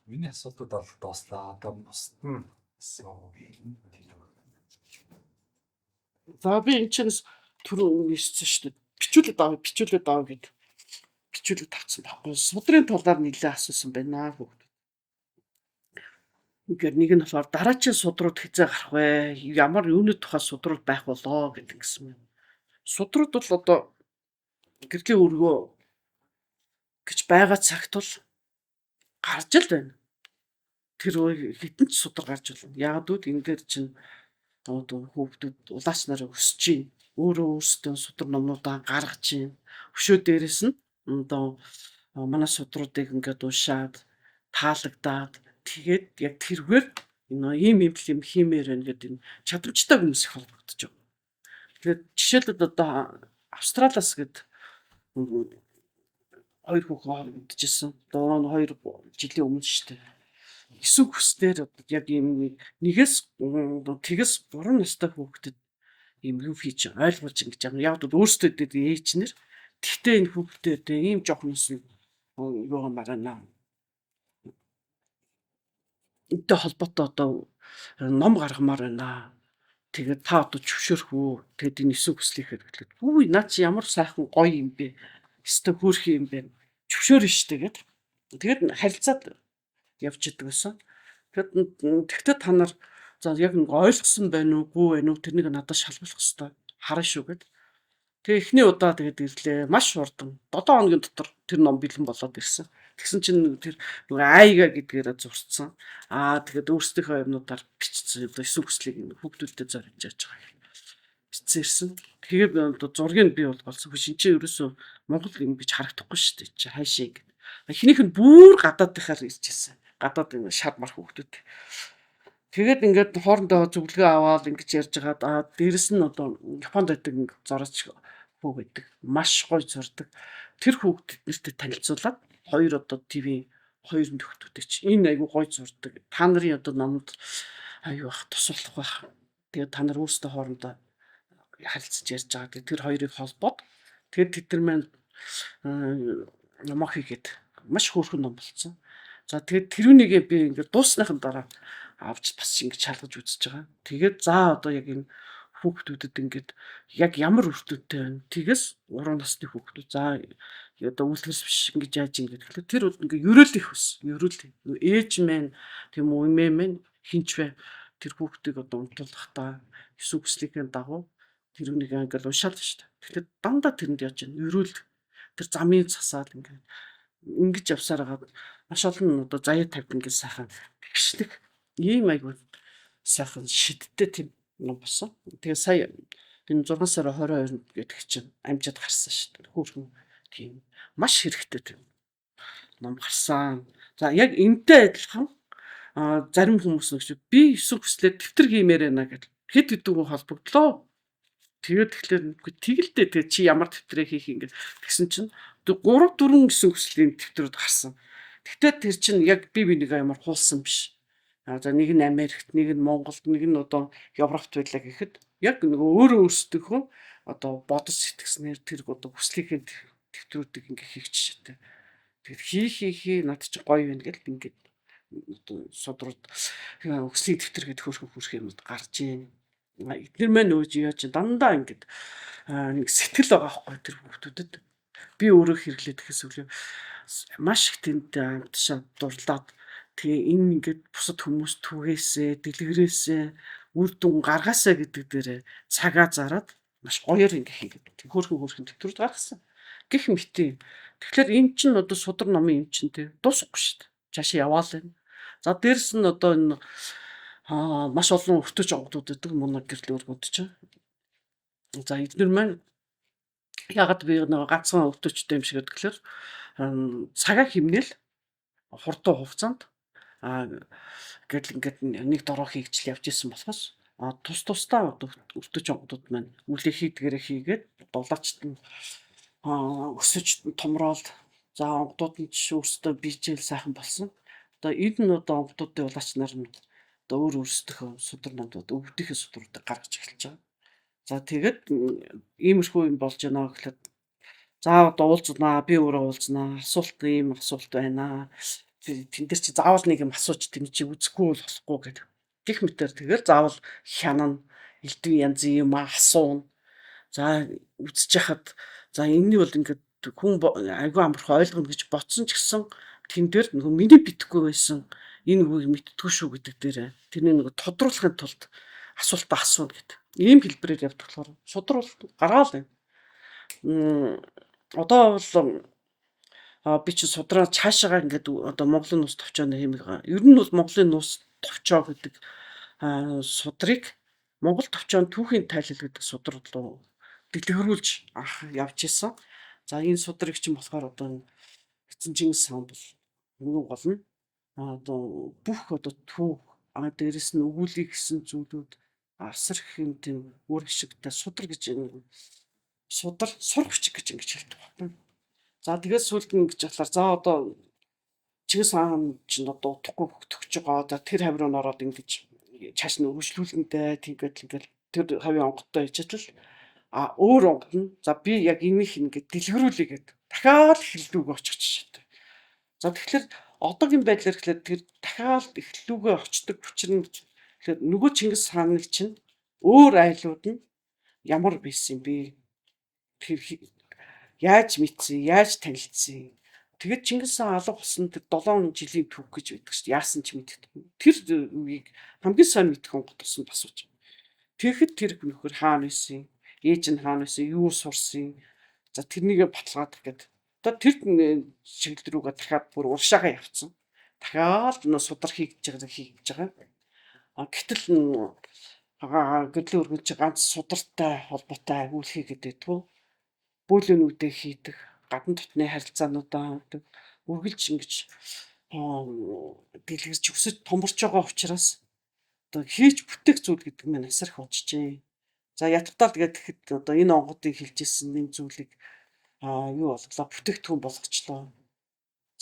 Миний асуултууд бол дууслаа. Одоо бусд нь За, би энэ чинь түрүү ирсэн шүү дээ. Бичүүлээд авъя, бичүүлээд авъя гэд бичүүлээд авсан байхгүй. Судрын талаар нэлээ асуусан байна хүүхдүүд. Ингээд нэг нь болохоор дараачийн судрууд хэзээ гарах вэ? Ямар юуны тухай судрууд байх болоо гэдэг ингэсэн юм. Судрууд бол одоо гэрлийн өргөө гэж байгаа цагт бол гарч л байна. Тэр хэдэн ч судар гарч болно. Яг гэвэл энэ дээр чинь одоо хүүхдүүд улаач нараа өсөж чинь өөрөө өөрсдөө судар номнуудаа гаргаж чинь. Өшөө дээрэс нь одоо манай судруудыг ингээд уншаад таалагдаад, тэгээд яг тэргээр энэ ийм юм юм хиймээр байна гэдэг энэ чадамжтай хүмүүс их холбогдож байгаа. Тэгээд жишээлбэл, одоо Австралиас гээд хоёр хүүхэн холбогдчихсон. Одоо 2 жилийн өмнө шүү дээ. Эсвэг хүснээр одоо яг ийм нэгээс тэгээс 3 настай хүүхдэд ийм юу хийж ойлгуулж ингэж юм. Яг бол өөрсдөө дээр ээж нэр. Тэгтээ энэ хүүхдэд ийм жоохон нас нь юу юм байна. Энтэй холбоотой одоо ном гаргамаар байна. Тэгээд та одоо зөвшөөрөх үү? Тэгээд энэ эсвэг хүслийнхээ гэхлээр, "Үгүй, наа чи ямар сайхан гоё юм бэ? Өстой хөөрхөн юм бэ? Зөвшөөрнө штэ" гэд. Тэгээд харилцаад явж идэг байсан. Тэгэд тэгтээ та нар за яг нэг ойлгосон байна уу, гүй байна уу, тэрнийг надад шалгуулах хэвээр харна шүү гэд. Тэгээ эхний удаа тэгээд ирлээ. Маш хурдан. 7 хоногийн дотор тэр ном бэлэн болоод ирсэн. Тэгсэн чинь тэр нөгөө айга гэдгээрээ зурцсан. Аа, тэгээд өөрсдийнхөө юмнуудаар бичсэн. Одоо эсвэг хүслийг хүүхдүүдэд зориулж яаж байгаа юм. Бичсэн ирсэн. Тэгээд одоо зургийг би бол болсон. Шинэ чинь ерөөсөө Монгол юм гэж харагдахгүй шүү дээ. Чи хайшаа гэд. Эхнийх нь бүр гадаадынхаар ирж ирсэн. Гадаад юм шар мар хүүхдүүд. Тэгээд ингээд хоорондоо зөвлөгөө аваад ингэж ярьж байгаад, аа, дээрэс нь одоо Японд байдаг ингээд зураач хүү байдаг. Маш гоё зурдаг. Тэр хүүхдэд нэртэй танилцуулаад, хоёр одоо ТV хоёр нөхдүүдтэй чи энэ айгу гоё зурдаг. Та нарын одоо номонд аюу ах тус болох байх. Тэгээд та нар өөрсдөө хоорондоо харилцаж ярьж байгаа. Тэгээд тэр хоёрыг холбоод, тэгээд тэд нар маань номоо хийгээд маш хөөрхөн ном болцсон. За, тэгээд тэрүүнийгээ би ингээд дуусныхан дараа авч бас ингэж шалгаж үзэж байгаа. Тэгээд за, одоо яг энэ хүүхдүүдэд ингээд яг ямар үр дүнтэй байна. Тэгээс 3 насны хүүхдүүд, за, одоо үлгэрс биш, ингэж яаж ингэж тэгэхээр тэр бол ингээ ерөөл их бас ерөөл ээж мэн тийм үү, эмээ мэн хинч бай, тэр хүүхдийг одоо унтуулахдаа эсвэг хүслийнхээ дагуу тэр үнийг ингээл уншаал шүү дээ. Тэгэхээр дандаа тэрэнд яаж яана ерөөл тэр замын цасаал ингээд ингэж явсаар хагаад маш олон одоо заяа тавьд ингээд сайхан тэгшлэг ийм айгуу сайхан шидтэй тийм ном болсон. Тэгээ сая энэ 6 сарын 22-нд гэдэг чинь амжаад гарсан шүү дээ. Хөөрхөн тийм маш хэрэгтэй тийм ном гарсан. За, яг энтэй адилхан зарим хүмүүс нэг чи би эсвэг хүслээр дэвтэр хиймээр байна гэж хэд хэдэн хүн холбогдлоо. Тэгээд тэгэхээр тэгэлдээ тэгээд чи ямар дэвтрээ хийх юм гээд тэгсэн чинь 3 4 эсвэг хүслийн дэвтрүүд гарсан. Тэгтээ тэр чинь яг би бинийг ямар хуулсан биш. А за, нэг нь Америкт, нэг нь Монголд, нэг нь одоо Европт байлаа гэхэд яг нөгөө өөрөө өөрсдийнхөө одоо бодож сэтгэснээр тэр одоо хүслийнхээ дэвтрүүдийг ингээ хийх жишээтэй. Тэгээд хий хий хий, над чи гоё байна гэл ингээд одоо судрууд хүслийн дэвтэр гэдэг хөөрхөн хөөрхөн юмуд гарч ийн. Эднэр маань өөж яаж дандаа ингээд нэг сэтгэл байгаа байхгүй тэр хүүхдүүдэд. Би өөрөө хэрэглээд гэхээс үлээ маш их тэнд амтшаад дурлаад, тэгээ энэ ингээд бусад хүмүүс түгээсээ, дэлгэрээсээ, үр дүн гаргаасаа гэдэг дээр цагаа зараад маш гоёор ингээ хийгээд хөөрхөн хөөрхөн дэвтрүүд гаргасан. Гэх мэт. Тэгэхээр эн чинь одоо судар номын юм чинь те дуусахгүй шүү дээ. Цаашаа яваал байна. За, дээрэс нь одоо энэ маш олон өртөж онгодууд байдаг манай гэрлийн өргүүд чинь. За, эднэр маань ягаад би нэг ганцхан өртөөчтэй юм шиг гэхээр цагаа хэмнээл хурдан хугацаанд гэл ингээд нэг дороо хийгчл явж исэн болохоос тус тусдаа одоо өртөж онгодууд маань үлээ хийдгээрээ хийгээд дулаачт нь өсөж томроод, за, онгодууд нь ч өөрсдөө биежэл сайхан болсон. Одоо энэ нь одоо онгодуудын улаач нар нь одоо өөр өөрсдийнхөө судар номдууд, өвдийнхээ судруудыг гаргаж эхэлж байгаа. За, тэгээд иймэрхүү юм болж байна гэхлээр За одоо уулзнаа, би өөрөө уулзнаа. Асуулт ийм асуулт байна. Тэн дээр чи заавал нэг юм асууж тэр чи үзэхгүй бол болохгүй гэдэг. Гэх мэтэр тэгэл заавал хянана, элдвийн янзын юм асууна. За үзэж хахад за энэний бол ингээд хүн айгүй амархан ойлгоно гэж бодсон ч гэсэн тэн дээр нөгөө миний бидэхгүй байсан энэ үгийг мэдтгүй шүү гэдэг дээр тэрний нөгөө тодруулахын тулд асуултаа асууна гэдэг. Ийм хэлбэрээр явдаг болохоор шудрал гараал байна. Одоо бол би чи судраа цаашаагаа ингээд одоо Монголын нууц товчооны хэмиг ер нь бол Монголын нууц товчоо гэдэг судрыг Монгол товчоон түүхийн тайлал гэдэг судар руу дэлгэрүүлж анх явж исэн. За энэ судрыг чинь болохоор одоо эзэн Чингис хаан бол хамгийн гол нь одоо бүх одоо түүх дээрэс нь өгүүлэх гэсэн зүйлүүд асар их юм тийм үр ашигтай судар гэж энэ судар сур бичиг гэж ингэж хэлдэг байна. За тэгээд сүүлд нь ингэж болохоор за одоо Чингис хаан чинь одоо утгагүй хөгтөж байгаа. За тэр хавь руу н ороод ингэж чааш нь өргөжлүүлнэ дээ. Тэгээд ингээл тэр хавийн онгодтой ижил а өөр онгод нь за би яг энийх ингээд дэлгэрүүлээ гэд дахиад эхлэлүүгээ очих жишээтэй. За тэгэхээр одоогийн байдлаар тэгэхээр тэр дахиад эхлэлүүгээ очдог учир нь тэгэхээр нөгөө Чингис хааныг чинь өөр айлууд нь ямар байсан юм бэ? Тэр яаж мэдсэн, яаж танилцсан? Тэгээд Чингис хаан алга болсон тэр 7 жилийн түүх гэж байдаг шүү дээ. Яасан ч мэддэг. Тэр үеийг хамгийн сайн мэдэх онгод тусан асууж. Тэгэхэд тэр нөхөр хаана байсан? Ээж нь хаана байсан? Юу сурсан? За тэрнийгээ баталгаадах гээд одоо тэр чиглэл рүүгээ дахиад бүр урагшаага явцсан. Дахиад нөө судар хийгдэж байгаа хийгдэж байгаа. А гэтэл гэрлийн өргөн чи ганц судартай холбоотой үйл хийгээд байдгүй. Бөөлөнүүдээ хийдэг, гадна дотны харилцаануудаа хийдэг, үргэлж ингэж дэлгэрч өсөж томорч байгаа учраас одоо хийж бүтээх зүйл гэдэг нь асар их болжээ. За ятгатаа тэгээд тэгэхэд одоо энэ онгодыг хэлжсэн энэ зүйлийг юу болголоо бүтээгдэхүүн болгочлоо.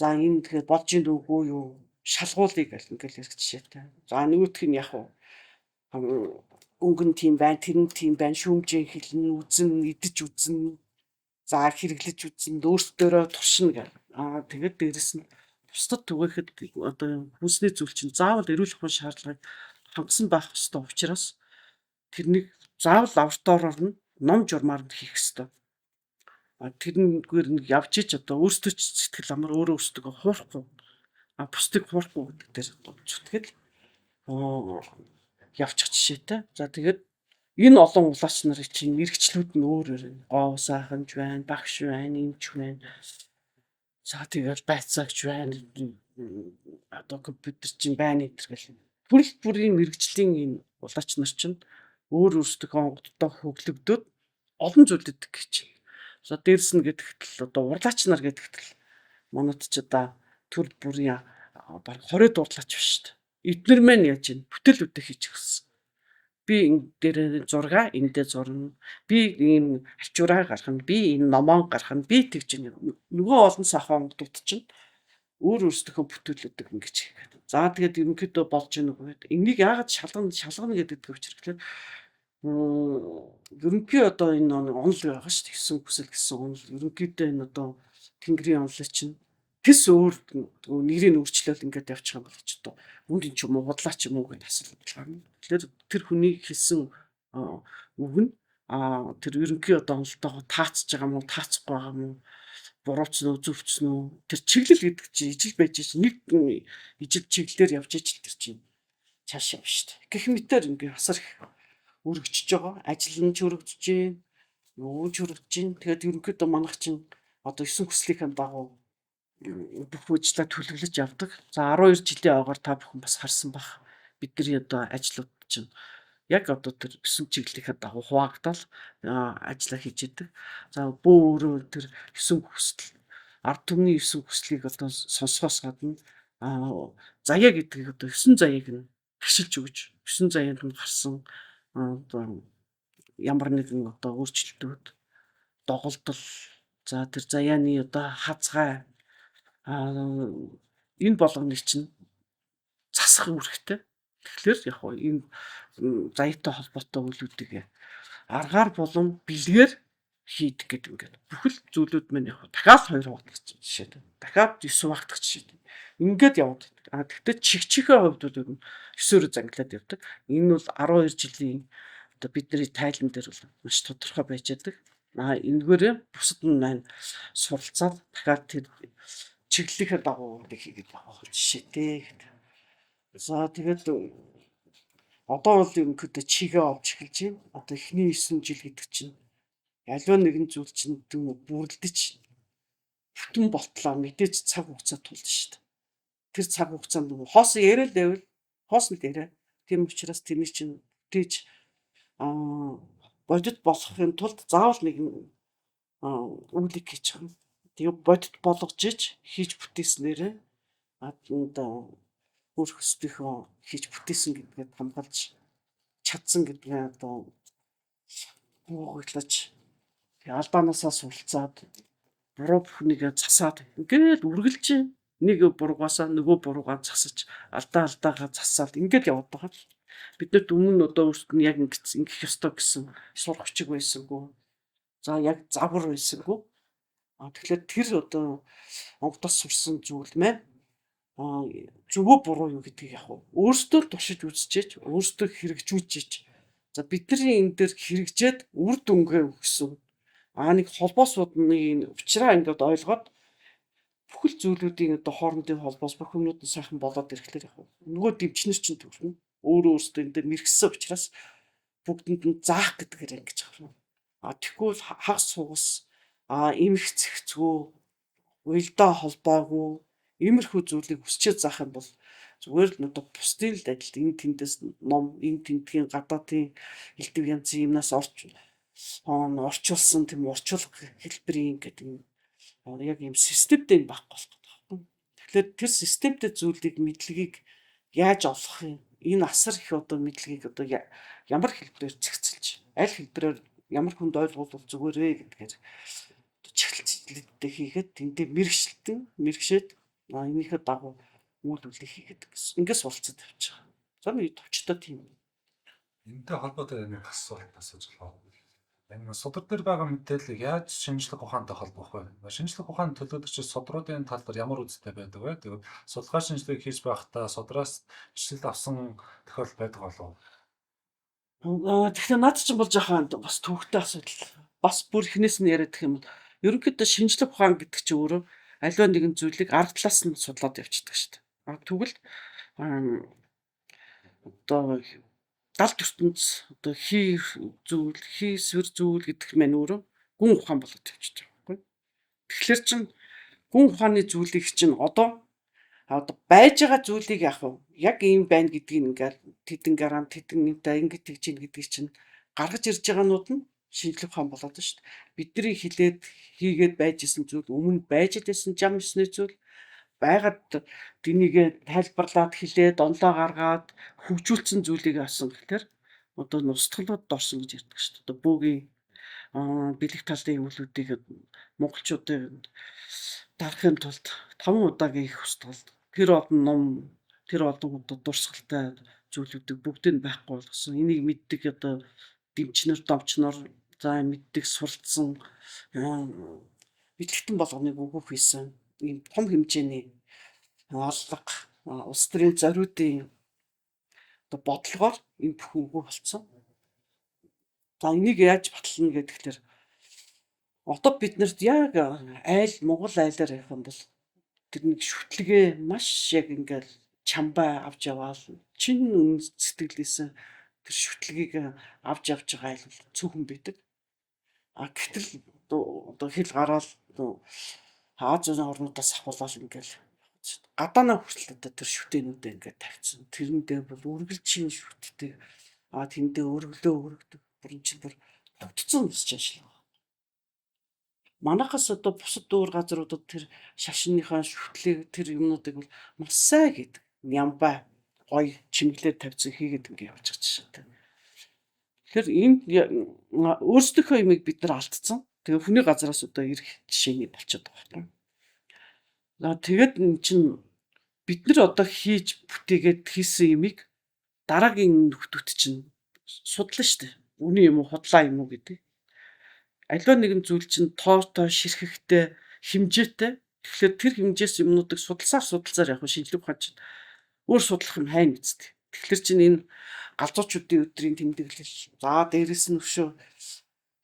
За энэ тэгэхээр болж ийн үгүй юу шалгуулъя гэл ингээл ярих жишээтэй. За нөгөөх нь яг уу өнгөн тийм байна, тэр нь тийм байна, шүүмжээ хэлнэ, үзэн, идэж үзэн, за хэрэглэж үзэн, өөртөөрөө туршина гэл. Аа тэгээд дээрэс нь бусдад түгээхэд одоо хүнсний зүйл чинь заавал эрүүл ахуйн шаардлагыг хангасан байх ёстой учраас тэрнийг заавал лабораториор нь ном журмаар нь хийх ёстой. Тэрнгээр нэг явж ич одоо өөртөө ч сэтгэл амар өөрөө өөртөө хуурахгүй бусдыг хуурахгүй гэдэг дээр зүтгэл явчих жишээтэй. За тэгээд энэ олон улаач нарын чинь мэрэгчлүүд нь өөр өөр. Говь сайханж байна, багш байна, эмч байна. За тэгэл байцаагч байна. Одоо компьютер чинь байна энэ төр гэл. Төрөл бүрийн мэрэгжлийн энэ улаач нар чинь өөр өөрсдийнхөө онгодтой хөглөгдөөд олон зүйлүүд гэж. За дээрэс нь гэдэгт л одоо урлаач нар гэдэгт л манайд ч одоо төр бүрийн баг 20 дурлаач биш шүү дээ. Эднэр маань яаж ийн бүтээлүүдээ хийж өгсөн. Би энэ дээр зурга эндээ зурна. Би ийм альчуураа гаргана. Би энэ номоон гаргана. Би тэгж нөгөө олон сайхан онгодууд чинь өөр өөрсдийнхөө бүтээлүүдийг ингэж хийгээд. За тэгээд ерөнхийдөө болж гэнэ үгүй. Энийг яагаад шалгана шалгана гэдэг учир гэхээр ерөнхий одоо энэ онол байгаа шүү дээ. Хэсэн хүсэл гэсэн онол. Ерөнхийдөө энэ одоо Тэнгэрийн онолыг чинь тэс өөр нэрийг өөрчлөөл ингээд явчих юм бол ч одоо үнд ч юм уу худлаа ч юм уу гэж асуулт гарна. Тэгэхээр тэр хүний хэлсэн үг нь тэр ерөнхий одоо онолтойгоо таацж байгаа мó таацахгүй байгаа мó буруутсан уу зөвцсөн үү тэр чиглэл гэдэг чинь ижил байж чинь нэг ижил чиглэлээр явж ижил тэр чинь цааш явна шүү дээ. Гэх мэтэр ингээ асар их өргөжж байгаа. Ажил нь ч өргөжж гин, юу ч өргөжж гин. Тэгээд ерөнхийдөө манайх чинь одоо 9 хүслийнхэн дагуу бүх ажлаа төлөвлөж явдаг. За 12 жилийн ойгоор та бүхэн бас харсан бах. Бидний одоо ажлууд чинь яг одоо тэр 9 чиглэлийнхээ дагуу хуваагдал ажиллаа хийж идэг. За бөө өөрөө тэр 9 хүсэл ард түмний 9 хүслийг одоо сонсохоос гадна заяа гэдгийг одоо 9 заяаг нь гიშилж өгч 9 заяанд нь гарсан одоо ямар нэгэн одоо өөрчлөлтүүд доголдол за тэр заяаны одоо хазгай энэ болгоныг чинь засах үүрэгтэй. Тэгэхээр яг хоо энэ заяатай холбоотой үйлүүдийг аргаар болон бэлгээр Хийдэг гэдэг ингээд бүхэл зүйлүүд маань яг дахиад 2 хуваагдах жишээ. Дахиад 9 хуваагдах жишээ. Ингээд яваад байдаг. А тэгтээ чиг чихээ хувьд бол ер нь 9-өөр зангилаад явдаг. Энэ бол 12 жилийн одоо бидний тайлан дээр бол маш тодорхой байж байдаг. А энэгээрээ бусад нь маань суралцаад дахиад тэр чиглэлийнхээ дагуу үүнийг хийгээд явах жишээтэй гэдэг. За, тэгээд одоо бол ерөнхийдөө чигээ олж эхэлж байна. Одоо эхний 9 жил гэдэг чинь аливаа нэгэн зүйл чинь бүрэлдэж бүтэн болтлоо мэдээж цаг хугацаа тулна шүү дээ. Тэр цаг хугацаанд нөгөө хоосон яриа л байвал хоосон л яриа. Тийм учраас тэрний чинь бүтээж бодит болохын тулд заавал нэгэн үйлийг хийж байгаа юм. Тэгээ бодит болгож иж хийж бүтээснээрээ одоо үр хөстийнхөө хийж бүтээсэн гэдгээ хамгаалж чадсан гэдгээ одоо бууглаж, алдаанаасаа суралцаад, буруу бүхнийг засаад ингээл үргэлж нэг буруугаасаа нөгөө буруугаа засаж, алдаагаа засаад ингээд яваад байгаа. Биднэрт өмнө одоо өөрсдөд нь яг ингэх ёстой гэсэн сурах хүчиг байсангүй. За, яг загвар байсангүй. А тэгэхээр тэр одоо онгодоос сурсан зүйл маань зөвөө буруу юу гэдгийг яг өөрсдөө туршиж үзчихэж, өөрсдөө хэрэгжүүлжиж, за, бидний энэ дээр хэрэгжээд үр дүнгээ өгсөн. А нэг холбоосууд нэг учраа ингээд ойлгоод бүхэл зүйлүүдийн одоо хоорондын холбоос, бүх юмнууд нь сайхан болоод ирэхлээр яг нөгөө дэмчнэр чинь төрнө. Өөрөө өөрсдөө энэ дээр мэрэгсэн учраас бүгдэнд нь заах гэдгээр ингэж гарна. А тэгэхгүй бол хагас сугас, эмх цэгцгүү, уялдаа холбоогүй иймэрхүү зүйлийг хүсчээ заах юм бол зүгээр л одоо бусдын л адил энэ тэндээс ном, энэ тэндгийн гадаадын элдв янзын юмнаас орч орчуулсан тийм орчуулга хэлбэрийн гэдэг юм яг юм системтэй байхгүй болох гэдэг байна. Тэгэхээр тэр системтэй зүйлийг, мэдлэгийг яаж олох юм? Энэ асар их одоо мэдлэгийг одоо ямар хэлбэрээр зэгцэлж, аль хэлбэрээр ямар хүнд ойлгуулвал зүгээр вэ гэдгээр чиглэлтэй хийгээд, тэндээ мэрэгчлэн мэрэгшээд, энийхээ дагуу үйл үлээ хийгээд ингээд суралцаад явчих. За, нэг товчтой тийм. Энэтэй холбоотой нэг асуулт асууж байна. Энэ судар дээр байгаа мэдээллийг яаж шинжлэх ухаантай холбох вэ? Шинжлэх ухааны төлөөлөгчид судруудын тал дээр ямар үзэлтэй байдаг вэ? Тэгээд судалгаа шинжилгээг хийж байхдаа судраас ишлэл авсан тохиолдол байдаг болов уу? Тэгэхээр наад чинь бол жоохон бас төвөгтэй асуудал. Бас бүр эхнээс нь яриад гэх юм бол ерөнхийдөө шинжлэх ухаан гэдэг чинь өөрөө аливаа нэгэн зүйлийг арга талаас нь судлаад явчихдаг шүү дээ. А тэгвэл одоо далд ертөнц, одоо хий зүйл, хий свэр зүйл гэдэг маань өөрөө гүн ухаан болоод явчихж байгаа байхгүй. Тэгэхээр чин гүн ухааны зүйлийг чинь одоо байж байгаа зүйлийг яг яг ийм байна гэдгийг ингээл тэдэн грамм, тэдэн нэгтэй ингэж тэгж ийн гэдгийг чинь гаргаж ирж байгаанууд нь шинжлэх ухаан болоод байна шүү дээ. Бидний хилээд хийгээд байж исэн зүйл өмнө байж исэн жам ёсны зүйл байгаад тэрнийгээ тайлбарлаад, хилээд, онлоо гаргаад хөгжүүлсэн зүйлийг авсан гэхээр одоо нустгалууд орсон гэж ярьдаг шүү дээ. Одоо бөөгийн бэлэг талын үйлүүдийг монголчуудын дарахын тулд 5 удаагийн их устгал, тэр олон ном, тэр олон одоо дурсгалтай зүйлүүдийг бүгдийг нь байхгүй болгосон. Энийг мэддэг одоо дэмчнэр, домчнор, за, мэддэг, суралцсан мэдлэгтэн болгоныг үгүй хийсэн ийм том хэмжээний алга, улс төрийн зориудын одоо бодлогоор энэ бүхэн үгүй болцсон. За, энийг яаж батлана гэхээр одоо бид нарт яг айл, Монгол айлаар явах юм бол тэр нэг шүтлэгээ маш яг ингээл чамбай авч яваал чин үнэн сэтгэлээсээ тэр шүтлэгийг авч явж байгаа айл бол цөөхөн байдаг. А гэтэл одоо хэл гараал Азийн орнуудаас ахуулаад ингээл гадаанаа хүртэл одоо тэр шүтээнүүдээ ингээд тавьчихсан. Тэрэндээ бол үргэлжийн шүтдэг. А тэндээ өргөлөө өргөдөг. Бүрэн чинь бүр тогтцсон юм чинь шил. Манайхаас одоо бусад өөр газруудад тэр шашныхаа шүтлэг тэр юмнуудыг бол маш сайн гэдэг. Нямбай гоё чимэглээр тавьсан хийгээд ингээд явж байгаа жишээтэй. Тэгэхээр энд өөрсдийнхөө юмыг бид нар алдсан. Тэгээ хүний газараас одоо ирэх жишээний болчиход байгаа байхгүй. За, тэгээд эн чинь бид нар одоо хийж бүтээгээд хийсэн юмыг дараагийн нөхдүүд чинь судлаа шүү дээ. Үнэн юм уу, худлаа юм уу гэдэг. Аливаа нэгэн зүйл чинь тоотой, ширхэгтэй, хэмжээтэй. Тэгэхээр тэр хэмжээс юмнуудыг судалсаар судалсаар яг шинжлэх ухаан чинь өөр судлах юм хайна үсттэй. Тэгэхээр чинь энэ галзуучуудын өдрийн тэмдэглэл, за дээрэс нь өшөө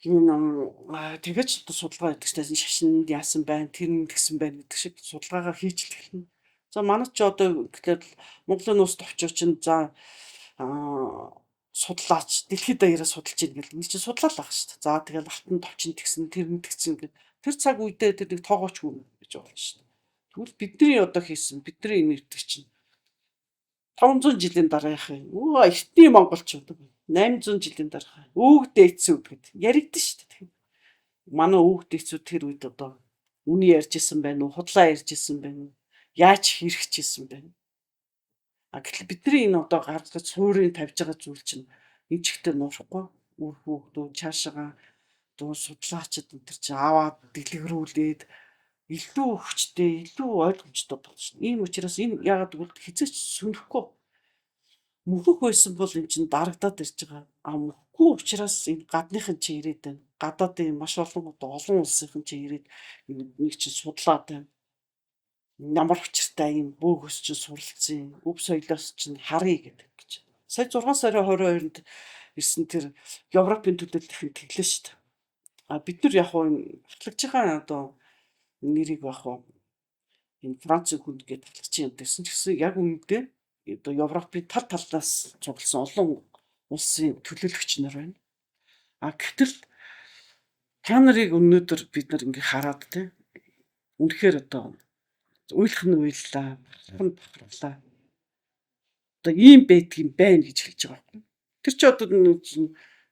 энэ тэгэж судалгаа хийдэг чинь шашинд яасан байна, тэр нь тэгсэн байна гэдэг шиг судалгаагаа хийж л эхэлнэ. За манай ч одоо гэхлээр Монголын нууц товчоо чинь за судлаач дэлхийд даяараа судалж ийн гэл энэ чинь судлаа л ах шүү дээ. За тэгэл алтан товчин тэгсэн, тэр нь тэгсэн гэл тэр цаг үедээ тэр нэг тоогооч хүн гэж болно шүү дээ. Тэгвэл бидний одоо хийсэн, бидний энэ ирдэг чинь 500 жилийн дараа яах юм? Өө эртний монголчууд 800 жилийн дараа өвөг дээдсүүд гэд яригдэн шүү дээ. Манай өвөг дээдсүүд тэр үед одоо үний ярьж исэн байна уу, худлаа ярьж исэн байна уу? Яаж хэрэгжижсэн бэ? А гэтэл бидний энэ одоо гаргаж суурийг тавьж байгаа зүйл чинь энэ чигтээ нурахгүй үр хүүхдүүд цаашаага дуу судлаачид энэ төр чинь аваад дэлгэрүүлээд илүү хүчтэй, илүү ойлгомжтой болно. Ийм учраас энэ яагаад гэвэл хизээч сөнөхгүй мөхөх байсан бол эн чинь дарагдаад ирж байгаа. А мөхгүй учраас энэ гадныхан чи ирээд байна. Гадаадын маш олон одоо олон улсынхан чи ирээд нэг чинь судлаад байна. Ямар учиртай юм бөөгөөс чинь суралцсан, өв соёлоос чинь харъя гэдэг гэж. Сая 6 сарын 22-нд ирсэн тэр Европын төлөөлөх нь тэглээ шүү дээ. А бид нар яг хуу батлагчийнхаа одоо нэрийг яг хуу энэ Францын хүн гэдэг батлагчийн юм дэрсэн ч гэсэн яг үнэндээ одоо Европын тал талаас цугласан олон улсын төлөөлөгч нар байна. А гэтэл та нарыг өнөөдөр бид нар ингээ хараад те үнэхээр одоо уйлах нь уйллаа, бахарх нь бахарлаа. Одоо ийм байдаг юм байна гэж хэлж байгаа байхгүй. Тэр чи одоо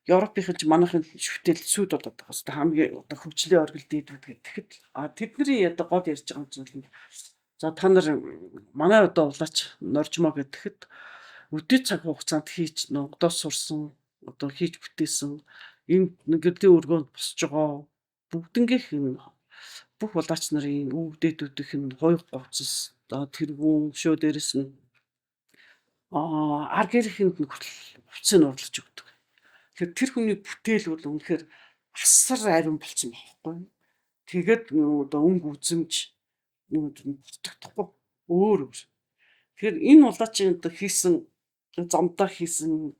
Европынхан чи манайхын шүтэл сүд болоод байгаа хэвээр хамгийн одоо хөгжлийн оргил дээдүүд гэхэд а тэдний одоо гол ярьж байгаа зүйл нь за та нар манай одоо улаач норжмо гэхэд өдөө цаг хугацаанд хийж ногдоос сурсан одоо хийж бүтээсэн энэ гэрлийн өргөөнд босч байгаа бүгднгийнх нь бүх улаач нарын өвгдээдүүдийнх нь хоёр гоцос одоо тэргүүн шөө дээрэс нь ар гэрийнхэнд нь хүртэл хувцсыг урлаж өгдөг. Тэгэхээр тэр хүний бүтээл бол үнэхээр асар ариун болцсон байхгүй. Тэгээд одоо өнгө үзэмж бүтэгдэхгүй өөр өөр. Тэгэхээр энэ улаачийн одоо хийсэн замдаа хийсэн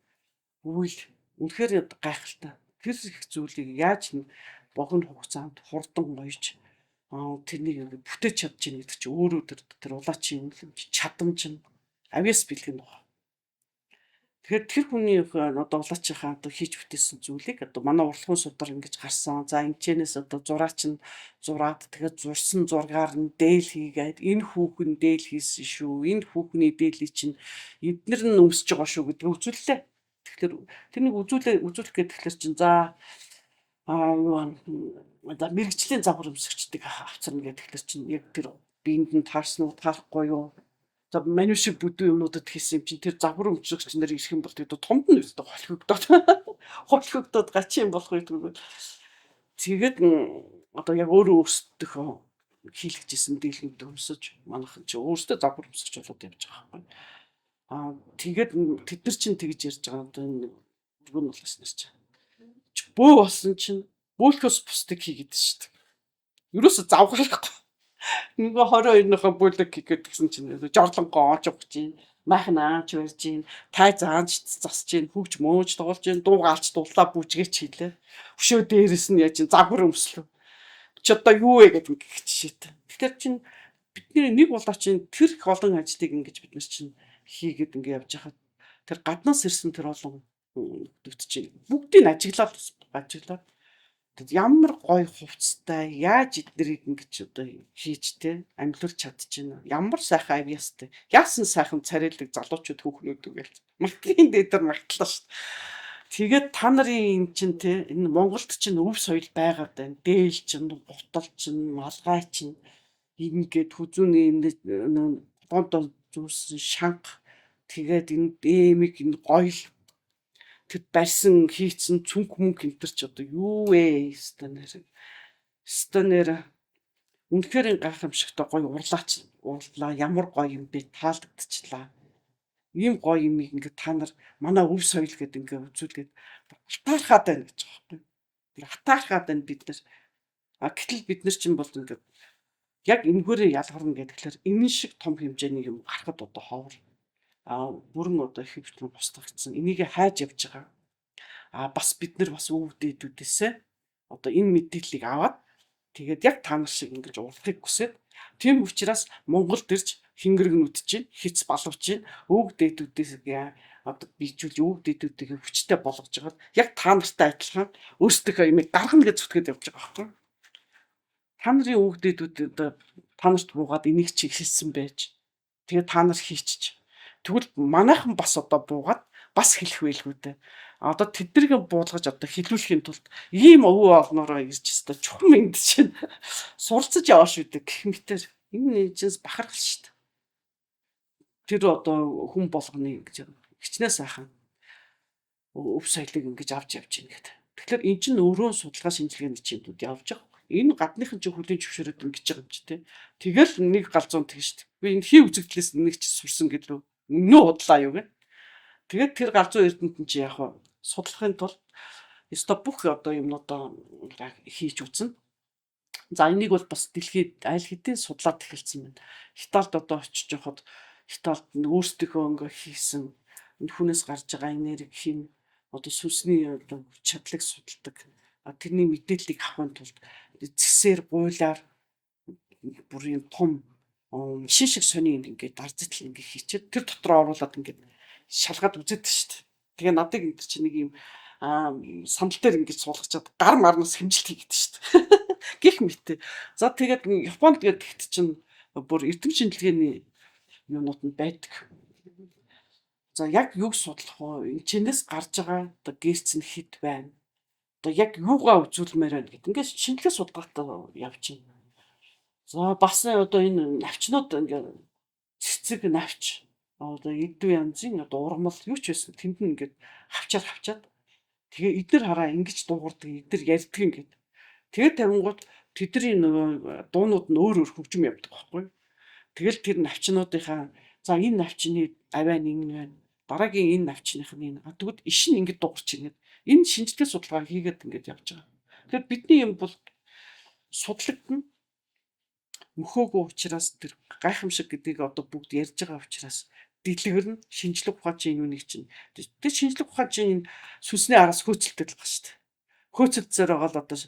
үйл үнэхээр гайхалтай. Тэр их зүйлийг яаж богино хугацаанд хурдан гоёж тэрнийг бүтээж чадж байгаа гэдэг чинь өөрөө тэр тэр улаачийн чадамж нь авьяас бэлэг нь байна. Тэгэхээр тэр хүний одоо улаачийнхаа одоо хийж бүтээсэн зүйлийг одоо манай урлагийн судар ингэж гарсан. За энэчнээс одоо зураач нь зураад тэгээд зурсан зургаар нь дээл хийгээд энэ хүүхэн дээл хийсэн шүү. Энэ хүүхний дээлийг чинь эднэр нь өмсөж байгаа шүү гэдгийг үзүүллээ. Тэгэхээр тэрнийг үзүүлээ үзүүлэх гээд тэгэхээр чинь за юу за мэрэгжлийн загвар өмсөгчдөг авцарна гэдэг тэгэхээр чинь яг тэр биенд нь таарсан уу таарахгүй юу. За манив шиг бүдүү юмнуудад хийсэн юм чинь тэр загвар өмсөгч нар ирэх юм бол тэгээд томд нь өстө холхигдоод холхигдоод гачин юм болох гэдэг. Тэгээд одоо яг өөрөө өөрсдийнхөө хийлгэжсэн дийлгэнд өмсөж манайхан чи өөрсдөө загвар өмсөж болоод явж байгаа байхгүй. Аа тэгээд тэд нар чинь тэгж ярьж байгаа одоо энэ өргөн улаас нар чинь бөө болсон чинь бөөлхөөс бусдыг хийгээд шүү дээ. Ерөөсө завхарлахгүй. Нөгөө 22-ныхоо бөөлөг хийгээд гэсэн чинь жорлонгоо оож явах чинь майхан аанч барьж гин, тай заанч засж гин, хөгж мөөж тоглож гин, дуу гаалч дуллаа бүжгээч хийлээ. Өшөө дээрэс нь яаж загвар өмслөө. Чи одоо юу вэ гэдэг ингэх жишээтэй. Тэгэхээр чин бидний нэг улаачин тэр их олон ажлыг ингэж бид нар чинь хийгээд ингэ явж хахад тэр гаднаас ирсэн тэр олон хүмүүс чинь бүгдийг ажиглаад ажиглаад ямар гоё хувцастай яаж эднэрийг ингэж одоо хийж те амьлуулж чадчихна. Ямар сайхан авьяастай. Яасан сайхан царайлаг залуучууд хүүхнүүд үгээл. Магтлын дээдэр магтлаа шүү дээ. Тэгээд та нарын энэ чинь те энэ Монголд чинь өв соёл байгаад байна. Дээл чинь, гутал чинь, малгай чинь ингээд хүзүүний энэ зүүсэн шанга тэгээд энэ дэмэг энэ гоёл тэр барьсан хийцэн цүнх мөнх энэ төр ч одоо юу вэ? Станер үнэхээр гайхамшигтай гоё урлаач урлаа ямар гоё юм бэ таалагдчихлаа. Ийм гоё юм ингээд та нар манай өв соёл гэдэг ингээд үзүүлгээд алтаархаад байна гэж байгаа байхгүй. Тэр хатаархаад байна бид нар. А гэтэл бид нар чинь бол ингээд яг энэгээрээ ялгарна гэхээр энэ шиг том хэмжээний юм гарахад одоо ховор. А бүрэн одоо их хэвчлэн бусдагдсан. Энийг хайж явж байгаа. А бас бид нар бас өвөг дээдүүдээсээ одоо энэ мэдээллийг аваад тэгээд яг та нар шиг ингэж урдахыг хүсээд, тийм учраас Монголд ирж хингэргнүүд чинь хиц балавч чинь өвөг дээдүүдээс одоо бийжүүлж өвөг дээдүүдийг хүчтэй болгож байгаа. Яг та нартай адилхан өөрсдийнхөө юмыг гаргана гэж зүтгээд явж байгаа байхгүй. Та нарын өвөг дээдүүд одоо та нарт буугаад энийг чи хэлсэн байж. Тэгээд та нар хийчих. Тэгвэл манайхан бас одоо буугаад бас хэлэх байлгүй дээ. Одоо тэднийг буулгаж одоо хилүүлэхийн тулд ийм өвөө олноороо ирж өстой чухам энд чинь суралцаж яваа шүү дээ гэх мэтэр энэ чинь бахархал шүү дээ. Тэр одоо хүн болгоны ингэж хичнээн сайхан өв соёлыг ингэж авч явж байна гэдэг. Тэгэхээр эн чинь өөрөө судалгаа шинжилгээний чимдүүд явж байгаа. Энэ гадныхан чинь хүлийн зөвшөөрөөд ингэж байгаа юм чи тээ. Тэгэл нэг галзуун тэгш шүү дээ. Би энэ хий үзэгдлээс нэг ч сурсан гэдэг рүү. Нөө худлаа юу гэ. Тэгээд тэр галзуу эрдэмтэн чи яг хаа судлахын тулд ёстой бүх одоо юмнуудаа хийж үзнэ. За энийг бол бас дэлхийд аль хэдийн судлаад эхэлсэн байна. Хятадд одоо очиж явахад Хятадд өөрсдийнхөө ингээ хийсэн хүнээс гарч байгаа энерги хин одоо сүнсний одоо хүч чадлыг судалдаг. Тэрний мэдээллийг авахын тулд зэсээр гуйлаар бүр юм том машин шиг сони ингээд дарзтал ингээд хийчихэд тэр дотор оруулаад ингээд шалгаад үзээд шүү дээ. Тэгээ надыг энэ чинь нэг юм сандал дээр ингэж суулгачаад гар марнаас хэмжилт хийгээд шүү дээ. Гэх мэт. За тэгээд Японд гэдэгт чинь бүр эрдэм шинжилгээний юмнууд нь байдаг. За яг юг судлах вэ? Энэ чинээс гарч байгаа одоо гэрц нь хэд байна? Одоо яг юугаа үзүүлмээр байна гэдэг. Ингээд шинжилгээ судалгаатай явж байна. За бас одоо энэ навчнууд ингээд цэцэг навч одоо эдв янзын одоо ургамал юу ч байсан тэнд нь ингээд хавчаад хавчаад тэгээ эднэр хараа ингэж дуугардаг, эднэр ярьдаг ингээд. Тэгээд тавингууд тэдний нөгөө дуунууд нь өөр өөр хөгжим явдаг байхгүй. Тэгэл тэр навчнуудынхаа за энэ навчны авиа нэг нь байна. Дараагийн энэ навчных нь энэ. Тэгвэл иш нь ингэж дуугарч ингээд энэ шинжилгээ судалгаа хийгээд ингээд явж байгаа. Тэгэхээр бидний юм бол судлагдана. Мөхөөгүй учраас тэр гайхамшиг гэдгийг одоо бүгд ярьж байгаа учраас дэлгэрнэ шинжлэх ухааны юуныг чинь тэр шинжлэх ухааны сүнсний араас хөөцөлдөд л байгаа шүү дээ. Хөөцөлдсөөр байгаа л одоо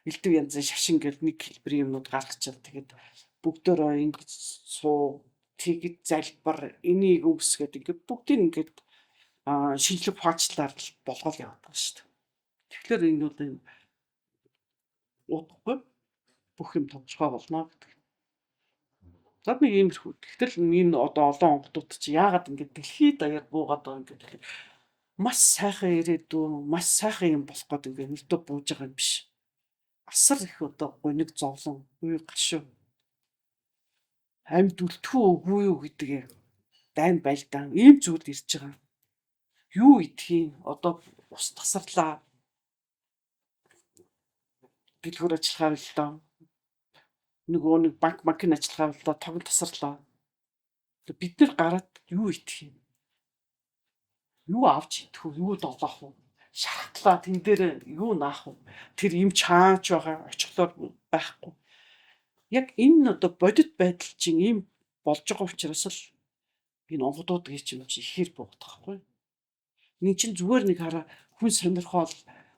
элдв янзын шашин гэл нэг хэлбэрийн юмнууд гаргачаал тэгээд бүгдөө ингэж суу тэгэд залбар энийг үгсгээд ингээд бүгдийг ингээд шинжлэх ухаанчлаар л болгоол яваад байгаа шүү дээ. Тэгэхээр энэ бол энэ удахгүй бүх юм тодорхой болно гэдэг. За нэг иймэрхүү. Тэгтэл энэ одоо олон онгодууд чи яагаад ингэж дэлхийд даяар буугаад байгаа юм гэхээр маш сайхан ирээдүй, маш сайхан юм болох гээд ингээд нөлтөө бууж байгаа юм биш. Асар их одоо гуниг зовлон, үе гашуу. Амьд үлдэх үү үгүй юу гэдэг дайн байлдаан ийм зүйл ирж байгаа. Юу идэх юм? Одоо ус тасарлаа. Дэлгүүр ажиллагаа боллоо. Нөгөө нэг банк банкны ажиллагаа боллоо, тогон тасарлаа. Бид нар гараад юу идэх юм? Юу авч идэх вэ? Юу долоох вэ? Шархтлаа тэн дээр юу наах вэ? Тэр им чаач байгаа, очихлоор байхгүй. Яг энэ одоо бодит байдал чинь ийм болж байгаа учраас л энэ онгодууд гэж юм чи ихээр буугаад байхгүй. Нэг чинь зүгээр нэг хараа хүн сонирхоол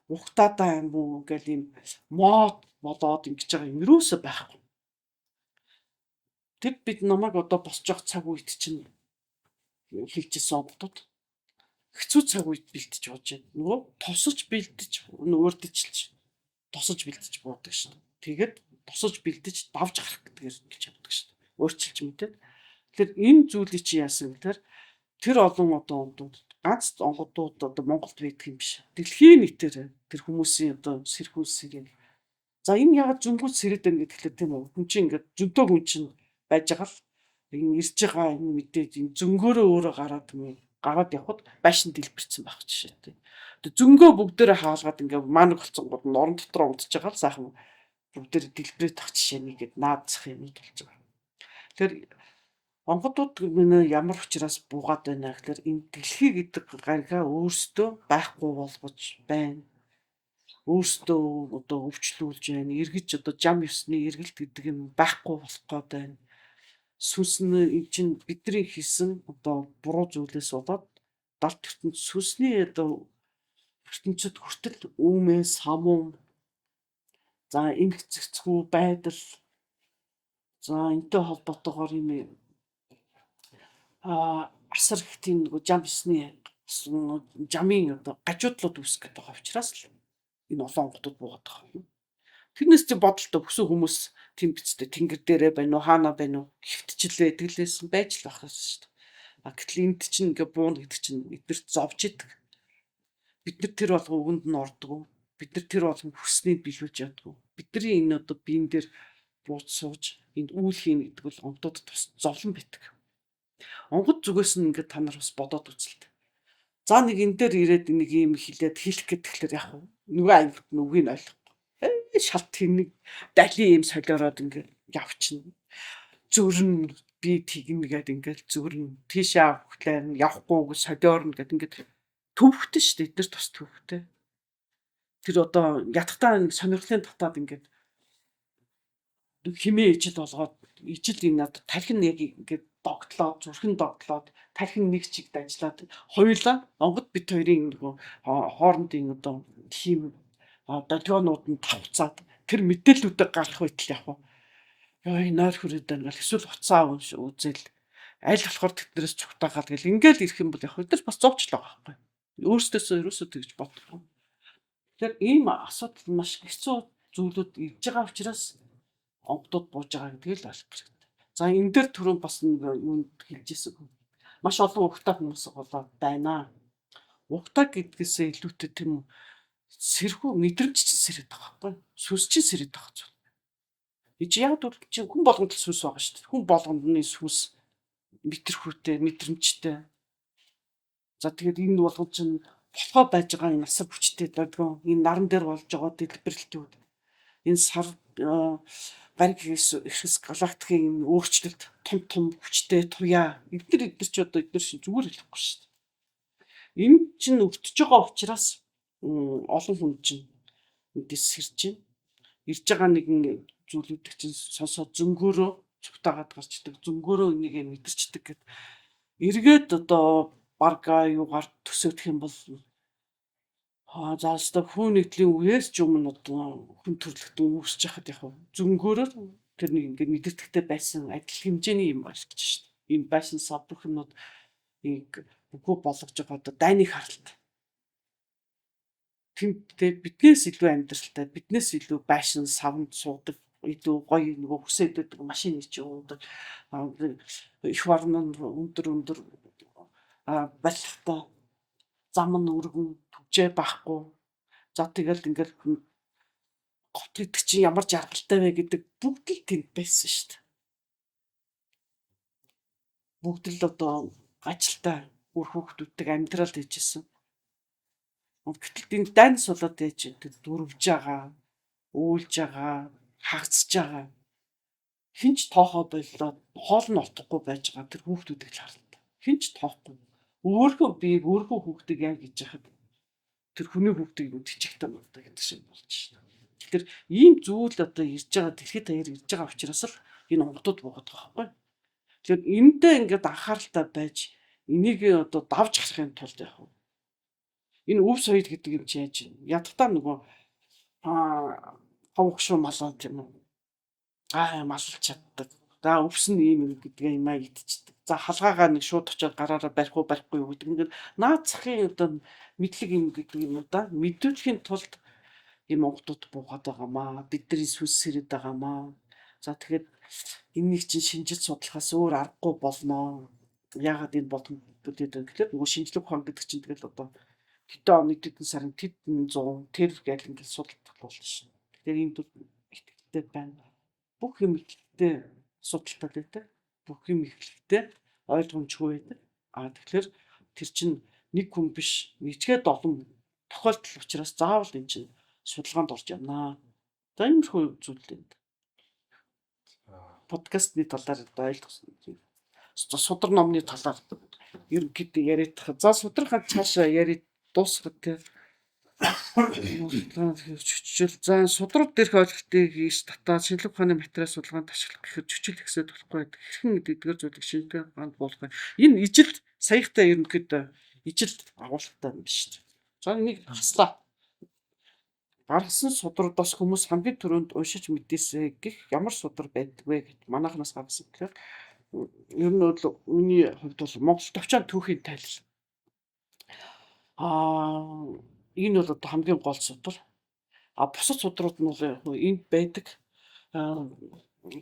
угтаадаа юм уу ингээл ийм мод болоод ингэж байгаа юм юусоо байхгүй. Тэр бид намайг одоо босч явах цаг үед чинь хэлжсэн онгодууд хэцүү цаг үед бэлтэж болж байна. Нөгөө тосож бэлтэж, өөрдөлж тосож бэлтэж буудаг шин. Тэгээд тосож бэлтэж давж гарах гэдгээр ингэж явдаг шин. Өөрчилж мэдээд. Тэгэхээр энэ зүйлийг чи яасан гэхээр тэр олон одоо ондууд ганц онгодууд одоо Монголд байдаг юм биш. Дэлхийн нийтээр тэр хүмүүсийн одоо сэрхүүл сэрээ. За энэ ягаад зөнгүүд сэрээд байна гэхээр тийм үү. Хүн чинь ингээд зөнтөө хүн чинь байж байгаа л энэ ирж байгаа энэ мэдээж энэ зөнгөөрөө өөрөө гараад юм гараад явхад байшин дэлбэрсэн байх жишээтэй. Тэгээ зөнгөө бүгдээрээ хаалгаад ингээ маанаг болсон гол норон дотор унтж байгаа л сайхан бүгдээрээ дэлбэрээд тах жишээ нэгэд наадцах юм болж байгаа. Тэгэхээр онгодууд минь ямар учраас буугаад байна гэхээр энэ дэлхий гэдэг гаригаа өөрсдөө байхгүй болгож байна. Өөрсдөө одоо өвчлүүлж байна. Эргэж одоо жам ёсны эргэлт гэдэг юм байхгүй болох гээд байна. Сүнс нь эн чинь бидний хийсэн одоо буруу зүйлээс болоод далд ертөнц сүнсний одоо ертөнцид хүртэл үүмээ самуу, за эмх цэгцгүй байдал, за энтэй холбоотойгоор юм асар их тийм нөгөө жам ёсны жамын одоо гажуудлууд үүсгэх гээд байгаа учраас л энэ олон онгодод буугаад байгаа юм. Тэрнээс чи бодолтой бүсэн хүмүүс тийм биз дээ, тэнгэр дээрээ байна уу, хаана байна уу, хэвтчихлээ тэглээсэн байж л байх шүү дээ. А гэтэл энд чинь ингээ бууна гэдэг чинь эднэрт зовж идэг. Бид нар тэр болгон үгэнд нь ордгоо. Бид нар тэр болгон хүснийг биелүүлж ядгуу. Бидний энэ одоо биен дээр бууж сууж энд үйл хийнэ гэдэг бол онгодод тус зовлон байдаг. Онгод зүгээс нь ингээд та нар бас бодоод үзэлт. За нэг энэ дээр ирээд нэг юм хэлээд хэлэх гэхээр яг нөгөө ангид нь үгийг ойлгохгүй. Шалт тэнэг далийн юм солиороод ингээд явчихна. Зүрн би тэгнэ гэд ингээд зүрн тийшээ авахлаа явахгүй солиорно гэд ингээд төвхтэй шүү дээ. Эдгээр тус төвхтэй. Тэр одоо ятгахтаа нэг сонирхлын татаад ингээд химээ ижил болгоод ижил энэ одоо тархин яг ингээд догтлоод зүрхэн догтлоод тархин нэг чигт ажиллаад хоёулаа онгод бит хоёрын нөгөө хоорондын одоо хим долгионууд нь тавцаад тэр мэдээллүүдээ гаргах байтал яг ёо нойр хүрээд байна гал эсвэл хуцаа үзэл аль болохоор тэднээс цугтаагаал гэл ингээл ирэх юм бол яг өдөр бас зовчлоо байгаа байхгүй. Өөрсдөөсөө ерөөсөө тэгж бодохгүй. Тэгэхээр ийм асуудал маш хэцүү зүйлүүд ирж байгаа учраас онгодод бууж байгаа гэдгийг л ойлгох хэрэгтэй. За энэ дээр түрүүн бас нэг юунд хэлжсэн. Маш олон угтаа хүмүүс болоод байна. Угтаа гэдгээсээ илүүтэй тийм сэрхүү мэдрэмж чинь сэрээд байгаа байхгүй. Сүнс чинь сэрээд байгаа зүйл. Энд яг түр чинь хүн болгонд л сүнс байгаа шүү дээ. Хүн болгоны сүнс мэдрэхүйтэй, мэдрэмжтэй. За тэгээд энэ болгон чинь болохоо байж байгаа энэ асар хүчтэй дадгүй. Энэ наран дээр болж байгаа дэлбэрэлтүүд. Энэ сар гариг эрхэс галактикийн энэ өөрчлөлт том том хүчтэй туяа эднэр эднэр чи одоо эднэр шин зүгээр хэлэхгүй шүү дээ. Энэ чинь өвдөж байгаа учраас олон хүн чинь эндээс сэрж байна. Ирж байгаа нэгэн зүйлүүдийг чинь сонсоод зөнгөөрөө цугтаагаад гарч идэг, зөнгөөрөө энийг мэдэрчдэг гэд эргээд одоо барга юугаар төсөөлөх юм бол за өстой хүн нэгдлийн үеэс ч өмнө одоо хүн төрөлхтөн үүсэж хахад яг зөнгөөрөө тэр нэг ингээд мэдэрдэгтэй байсан адил хэмжээний юм болж шүү дээ. Энэ байсан сав бүх юмнууд нэг үгүй болгож байгаа одоо дайны харалт. Тэмдээ биднээс илүү амьдралтай, биднээс илүү байшин савнд суудаг, илүү гоё нөгөө хүсээд байдаг машины чи уудаг. Их орн нь өндөр өндөр барилгатай, зам нь өргөн, түгжээ байхгүй. За тэгэл ингээл гот гэдэг чинь ямар жаргалтай вэ гэдэг бүгд л тэнд байсан шүү дээ. Бүгд л одоо ажилтай үр хүүхдүүдтэй амьдрал хийжсэн. Гэтэл энэ дайнас болоод яаж тэр дүрвж байгаа, өөлж байгаа, хагацж байгаа. Хинч тоохоо боллоо, хоол нь олдохгүй байж байгаа тэр хүүхдүүдийг л харалта. Хинч тоохгүй. Өөрхөө биеийг өөрхөө хүүхдийг яа гэж яхад тэр хүний хүүхдийг юм тижигтэй болдог гэдэг шиг болж байна. Тэгэхээр ийм зүйл одоо ирж байгаа дэлхийд даяар ирж байгаа учраас л энэ онгодод буугаад байгаа байхгүй. Тэгэхээр энэндээ ингээд анхааралтай байж энийг одоо давж гарахын тулд яг вэ? Энэ өв соёл гэдэг юм чи яаж юм? Ядтаа нөгөө ховгшуу малаа тийм үү? Аа малж чаддаг. За өвсөн ийм юм гэдгээ юм аа идчихдэг. За халгаагаа нэг шууд очиод гараараа барих уу барихгүй юу гэдэг. Ингээд наад захын одоо мэдлэг юм гэдэг юм уу да. Мэдүүлэхийн тулд ийм онгодууд буугаад байгаамаа. Бидний сүнс сэрээд байгаамаа. За тэгэхээр энэнийг чинь шинжил судлахаас өөр аргагүй болноо. Яагаад энэ бодгомжтой вэ гэхээр нөгөө шинжлэх ухаан гэдэг чинь тэгэл одоо хэдэн оны тэдэн сарын тэдэн зуун тэр гэл ингээл судалдах болно шин. Тэгэхээр энэ төр итгэлтэй байна. Бүх юм итгэлтэй асуудалтай байдаг. Бүх юм эхлэхдээ ойлгомжгүй байдаг. А тэгэхээр тэр чинь нэг хүн биш нэгжгээд олон тохиолдол учраас заавал энэ чинь судалгаанд орж явнаа. За иймэрхүү зүйл энэ. Подкастны талаар одоо ойлгосон. Судар номны талаар ерөнхийдөө яриад. За судархан цаашаа яриад дуусгах те. Чөчил. За судрууд дээрх ойлголтыг ийш татаад шинжлэх ухааны материал судалгаанд ашиглах гэхэд чөчил ихсээд болохгүй байдаг. Хэрхэн эдгээр зүйлийг шинжлэх ухаанд буулгах вэ? Энэ ижил саяхтай ерөнхийдөө ижил агуулгатай юм биш. За энийг хаслаа. Гаргасан судруудаас хүмүүс хамгийн түрүүнд уншиж мэдээсэй гэх ямар судар байдаг вэ гэд манайхнаас гаргасан гэхээр ер нь бол миний хувьд бол Монгол товчоон түүхийн тайлал. Аа энэ бол одоо хамгийн гол судар. А бусад судрууд нь бол яг энд байдаг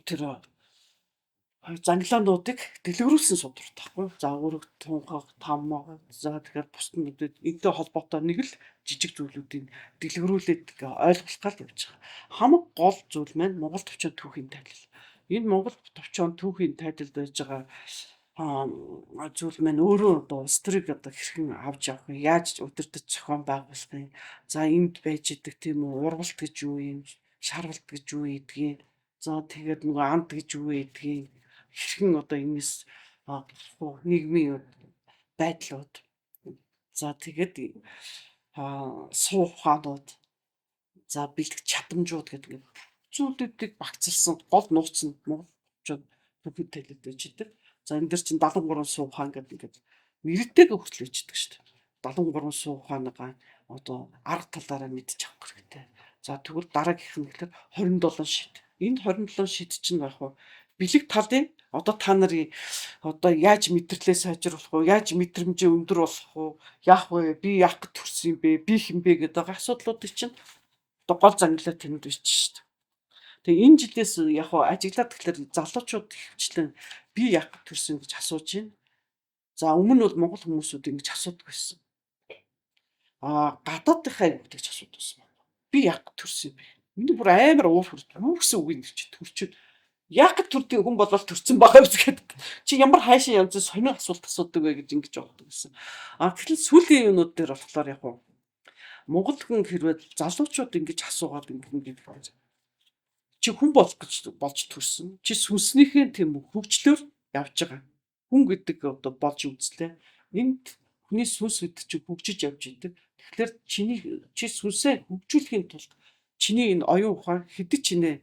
тэр зангилаануудыг дэлгэрүүлсэн судрууд байхгүй. За өрөг, тунхаг, тамга, за тэгэхээр бусад нь энэтэй холбоотой нэг л жижиг зүйлүүдийг дэлгэрүүлээд ойлгох гал явж байгаа. Хамаг гол зүйл маань Монгол товчоон түүхийн тайлал. Энэ Монгол товчоон түүхийн тайлалд байж байгаа зүйл маань өөрөө одоо улс төрийг одоо хэрхэн авч явах вэ? Яаж удирдах зохион байгуулах юм? За энд байж идэг тийм үү? Ургалт гэж юу юм? Шаргалт гэж юу гэдгийг? За тэгээд нөгөө анд гэж юу гэдгийг? Хэрхэн одоо энэс нийгмийн байдлууд, за тэгээд суу ухаанууд, за бэлтгэх чадамжууд гэдэг зүйлүүдийг багцлсан гол нууц нь Монгол түүхийн тайлал байж идэг. За энэ дэр чинь 73 суу ухаан гэдэг ингээд нэртэйг хүртэл бичдэг шүү дээ. 73 суу ухааныгаа одоо арга талаараа мэдчих авах хэрэгтэй. За тэгвэл дараагийнх нь гэхээр 27 шид. Энэ 27 шид чинь яг хуу бэлэг талын одоо та нарын одоо яаж мэдрэлээ сайжруулах вэ? Яаж мэдрэмжээ өндөр болох вэ? Яах вэ? Би яах гэж төрсөн юм бэ? Би хэн бэ гэдэг асуудлуудыг чинь одоо гол зангилаа тэнд бичиж шүү дээ. Тэгээ энэ жилээс яг хуу ажиглаад тэгэхээр залуучууд ихэвчлэн би яах гэж төрсөн гэж асууж байна. За өмнө нь бол монгол хүмүүсүүд ингэж асуудаг байсан. Аа гадаадынхаа айгуу тэгж асуудаг байсан. Би яах гэж төрсөн юм бэ? Миний бүр амар уур хүрч юу гэсэн үг юм чи төрчөөд яах гэж төрдөг хүн болол төрсөн байгаа юм гэдэг. Чи ямар хайшин янзын сонин асуулт асуудаг вэ гэж ингэж боддог гэсэн. А тэгэхээр сүүлийн юмнууд дээр болохоор яг уу Монгол хүн хэрвээ залуучууд ингэж асуугаад ингэж чи хүн болох гэж болж төрсөн. Чи сүнснийхээ тийм хөгжлөөр явж байгаа. Хүн гэдэг одоо болж үзлээ. Энд хүний сүнс гэдэг чи хөгжиж явж идэг. Тэгэхээр чиний чи сүнсээ хөгжүүлэхийн тулд чиний энэ оюун ухаан хэдий чинээ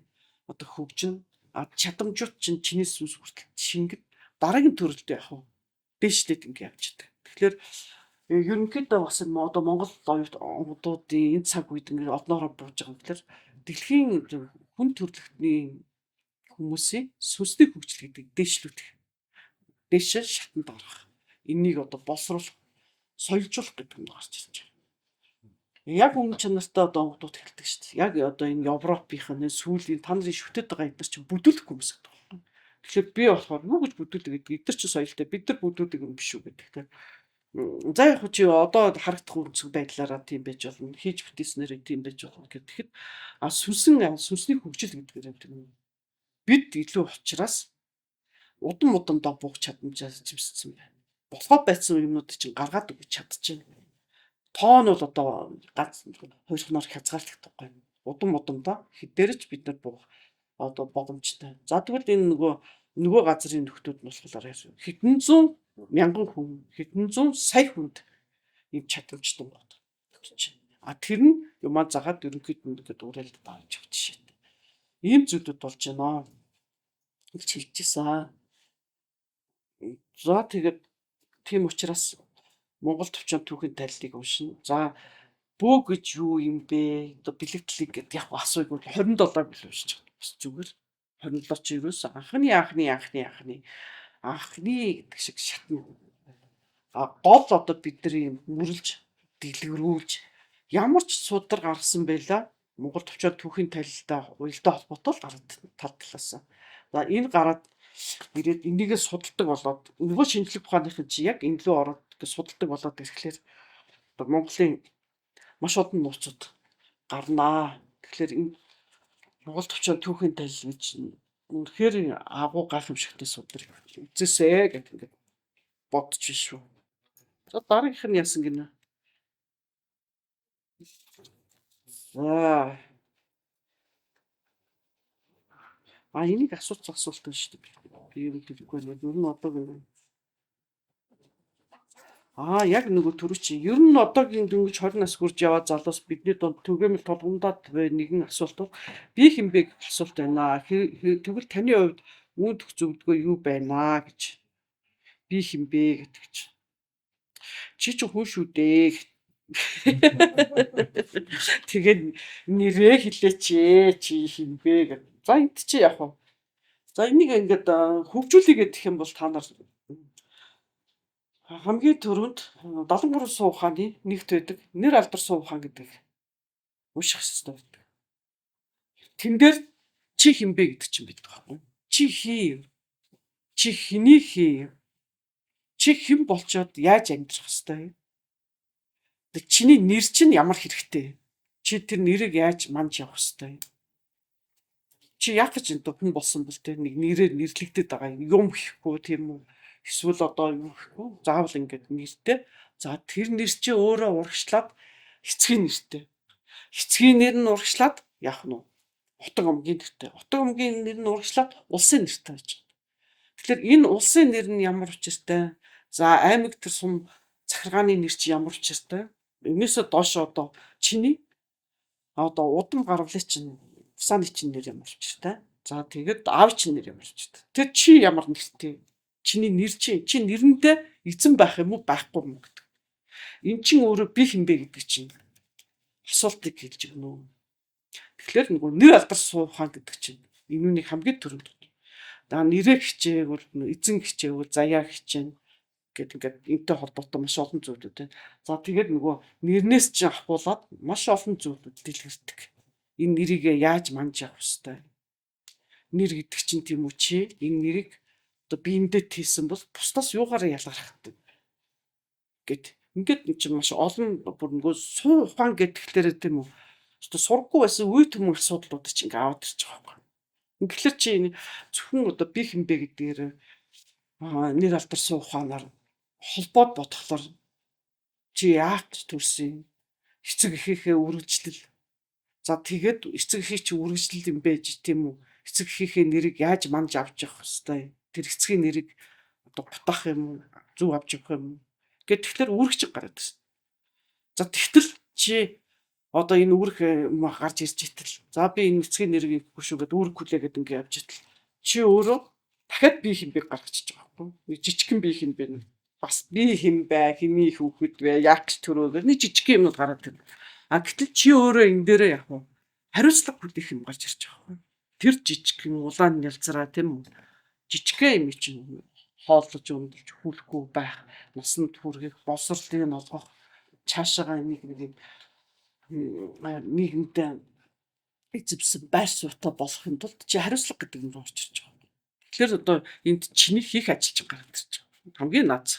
одоо хөгжин, а чадамжууд чинь чиний сүнс хүртэл шингэд дараагийн төрөлд явах уу? Дээшлээд ингэ явж идэг. Тэгэхээр ерөнхийдөө бас энэ одоо Монгол оюутнуудын энэ цаг үед ингэ олноороо бууж байгаа юм. Тэгэхээр дэлхийн хүн төрөлхтний хүмүүсийн сүнсний хөгжил гэдэг дээшлүүлэх. Дээшээ шатанд гаргах. Энийг одоо боловсруулах, соёлжуулах гэдэг нь гарч ирж байгаа. Яг үнэн чанартай одоо онгодууд хэлдэг шүү дээ. Яг одоо энэ Европынх нь сүүлийн та нарын шүтээд байгаа эдгээр чинь бүдүүлэх хүмүүс гэдэг байна. Тэгэхээр би болохоор юу гэж бүдүүлдэг гэдэг эдгээр чинь соёлтой бид нар бүдүүлдэг юм биш үү гэдэг. Тэгэхээр за яг чи одоо харагдах үнцэг байдлаараа тийм байж болно. Хийж бүтээснээрээ тийм байж болно гэхэд а сүнсэн сүнсний хөгжил гэдгээр юм. Бид илүү учраас удам удамдаа буух чадамжаа зэмссэн байна. Болохоо байсан юмнууд чинь гаргаад өгч чадчихэв. Тоон бол одоо ганц хоёрхноор хязгаарлагдахгүй. Удам удамдаа хэдээрч бид нар буух одоо боломжтой. За тэгвэл энэ нөгөө газрын нөхдүүд нь болохоор хэдэн зуун мянган хүн, хэдэн зуун сая хүнд ийм чадамжтай бод. А тэр нь юмаа загаад ерөнхийд нь ингээд уурал дааж явж шээ. Ийм зүйлүүд болж байна гэж хэлж ирсэн. За тэгээд тийм учраас Монгол төвчөн түүхийн тайллыг уншина. За бөө гэж юу юм бэ? Одоо бэлэгдлийг гэдэг яг асууйг бол 27 бил уншиж байгаа. Бас зүгээр 27 чи ерөөс анхны анхны анхны анхны анхны гэдэг шиг шатна. А гол одоо бидний мөрлж дэлгэрүүлж ямар ч судар гаргасан байла Монгол төвчөө түүхийн тайлалтай уялдаа холбоотой л гараад тал талаасаа. За энэ гараад ирээд энийгээ судалдаг болоод нөгөө шинжлэх ухааныхын чи яг энэ лөө ороод ингэ судалдаг болоод ирэхлээр одоо Монголын маш олон нууцуд гарнаа. Тэгэхээр энэ Монгол төвчөө түүхийн тайлал гэж үнэхээр агуу гайхамшигтай судар үзээсэй гэдэг ингээд бодож биш шүү. За дараагийнх нь яасан гинэ? За. А энийг асууц асуулт байна шүү дээ. Би юм хэлэхгүй байна. Ер нь одоо гинэ. Яг нөгөө түрүү чи ер нь одоогийн дөнгөж 20 нас хүрж яваа залуус бидний дунд түгээмэл тулгамдаад буй нэгэн асуулт бол би хэн бэ гэх асуулт байна. Тэгвэл таны хувьд үүндэх зөвдгөө юу байна гэж. Би хэн бэ гэдэг чи. Чи ч хүн шүү дээ. Тэгээд нэрээ хэлээч ээ, чи хэн бэ гэд. За энд чи яг вэ? За энийг ингээд хөгжүүлэе гэх юм бол та нар хамгийн түрүүнд 73 суу ухааны нэгт байдаг нэр алдар суу ухаан гэдэг унших ёстой байдаг. Тэн дээр чи хэн бэ гэдэг чинь байдаг байхгүй. Чи хий юм? Чи хэний хий юм? Чи хэн болчоод яаж амьдрах ёстой юм? Чиний нэр чинь ямар хэрэгтэй? Чи тэр нэрийг яаж манж явах ёстой юм? Чи яах гэж энэ хүн болсон бол те нэг нэрээр нэрлэгдээд байгаа юм. Юм хийхгүй тийм үү? Эсвэл одоо юу гэхгүй заавал ингээд нэртэй. За тэр нэр чи өөрөө урагшлаад эцгийн нэртэй. Эцгийн нэр нь урагшлаад яах нь вэ? Утаг омгийн нэртэй. Утаг омгийн нэр нь урагшлаад улсын нэртэй байж байгаа. Тэгэхээр энэ улсын нэр нь ямар учиртай? За аймаг тэр сум захиргааны нэр чи ямар учиртай? Энээсээ доош одоо чиний одоо удам гарвлын чинь усааны чинь нэр ямар учиртай? За тэгээд аав чинь нэр ямар учиртай? Тэр чи ямар нэртэй? Чиний нэр чи чи нэрэндээ эзэн байх юм уу байхгүй юм гэдэг. Эн чин өөрөө би хэн бэ гэдэг чинь асуултыг хэлж өгнө. Тэгэхээр нөгөө нэр алдар суухаан гэдэг чинь энүүнийг хамгийн түрүүнд. За нэрээ хичээгүүл эзэн хичээгүүл заяа хичээн гэдэг ингээд энтэй холбоотой маш олон зүйлүүд байна. За тэгээд нөгөө нэрнээс чинь ахуулаад маш олон зүйлүүд дэлгэрдэг. Энэ нэрийг яаж манж явах хэвтэй. Нэр гэдэг чинь тийм үү, чи энэ нэрийг одоо биендээ тийсэн бол бусдаас юугаараа ялгарх гэд. Ингээд эн чинь маш олон бүр нөгөө суу ухаан гэдгэлээрээ тийм үү. Одоо сурггүй байсан үе түмэн асуудлууд чинь ингээ аваад ирж байгаа байхгүй. Тэгэхээр чи энэ зөвхөн одоо би хэн бэ гэдгээр нэр алдар суу ухаанаар холбоод бодохлоор чи яах гэж төрсөн, эцэг эхийнхээ үргэлжлэл. За тэгээд эцэг эхий чи үргэлжлэл юм байж тийм үү? Эцэг эхийнхээ нэрийг яаж манж авч явах хэвтэй? Тэр эцгийн нэрийг одоо бутаах юм уу? Зөв авч явах юм уу? Гэт тэгэхээр үүрэг чинь гараад ирсэн. За тэгтэл чи одоо энэ үүрэг юм гарч ирж итэл за би энэ эцгийн нэрийг ихгүй шүү гэд үүрэг хүлээгээд ингээ явж итэл чи өөрөө дахиад би хэн бэ гаргачихж байгаа байхгүй. Нэг жижигхэн би хэн бэ, бас би хэн бай, хэний хүүхэд вэ, яах гэж төрөө гэх нэг жижигхэн юмнууд гараад ирнэ. А гэтэл чи өөрөө энэ дээрээ яг уу хариуцлага хүлээх юм гарч ирж байгаа байхгүй. Тэр жижигхэн улаан нялзраа тийм үү? Жижигхэн юм чинь хооллож өмдөлж хүлэхгүй байх, насанд хүргэх, боловсролыг нь олгох, цаашаага нэг нэг юм нийгэмдээ эзэмсэн байр суурьтай болохын тулд чи хариуцлага гэдэг юм руу орж ирж байгаа. Тэгэхээр одоо энд чиний хийх ажил чинь гараад ирж байгаа. Хамгийн наац.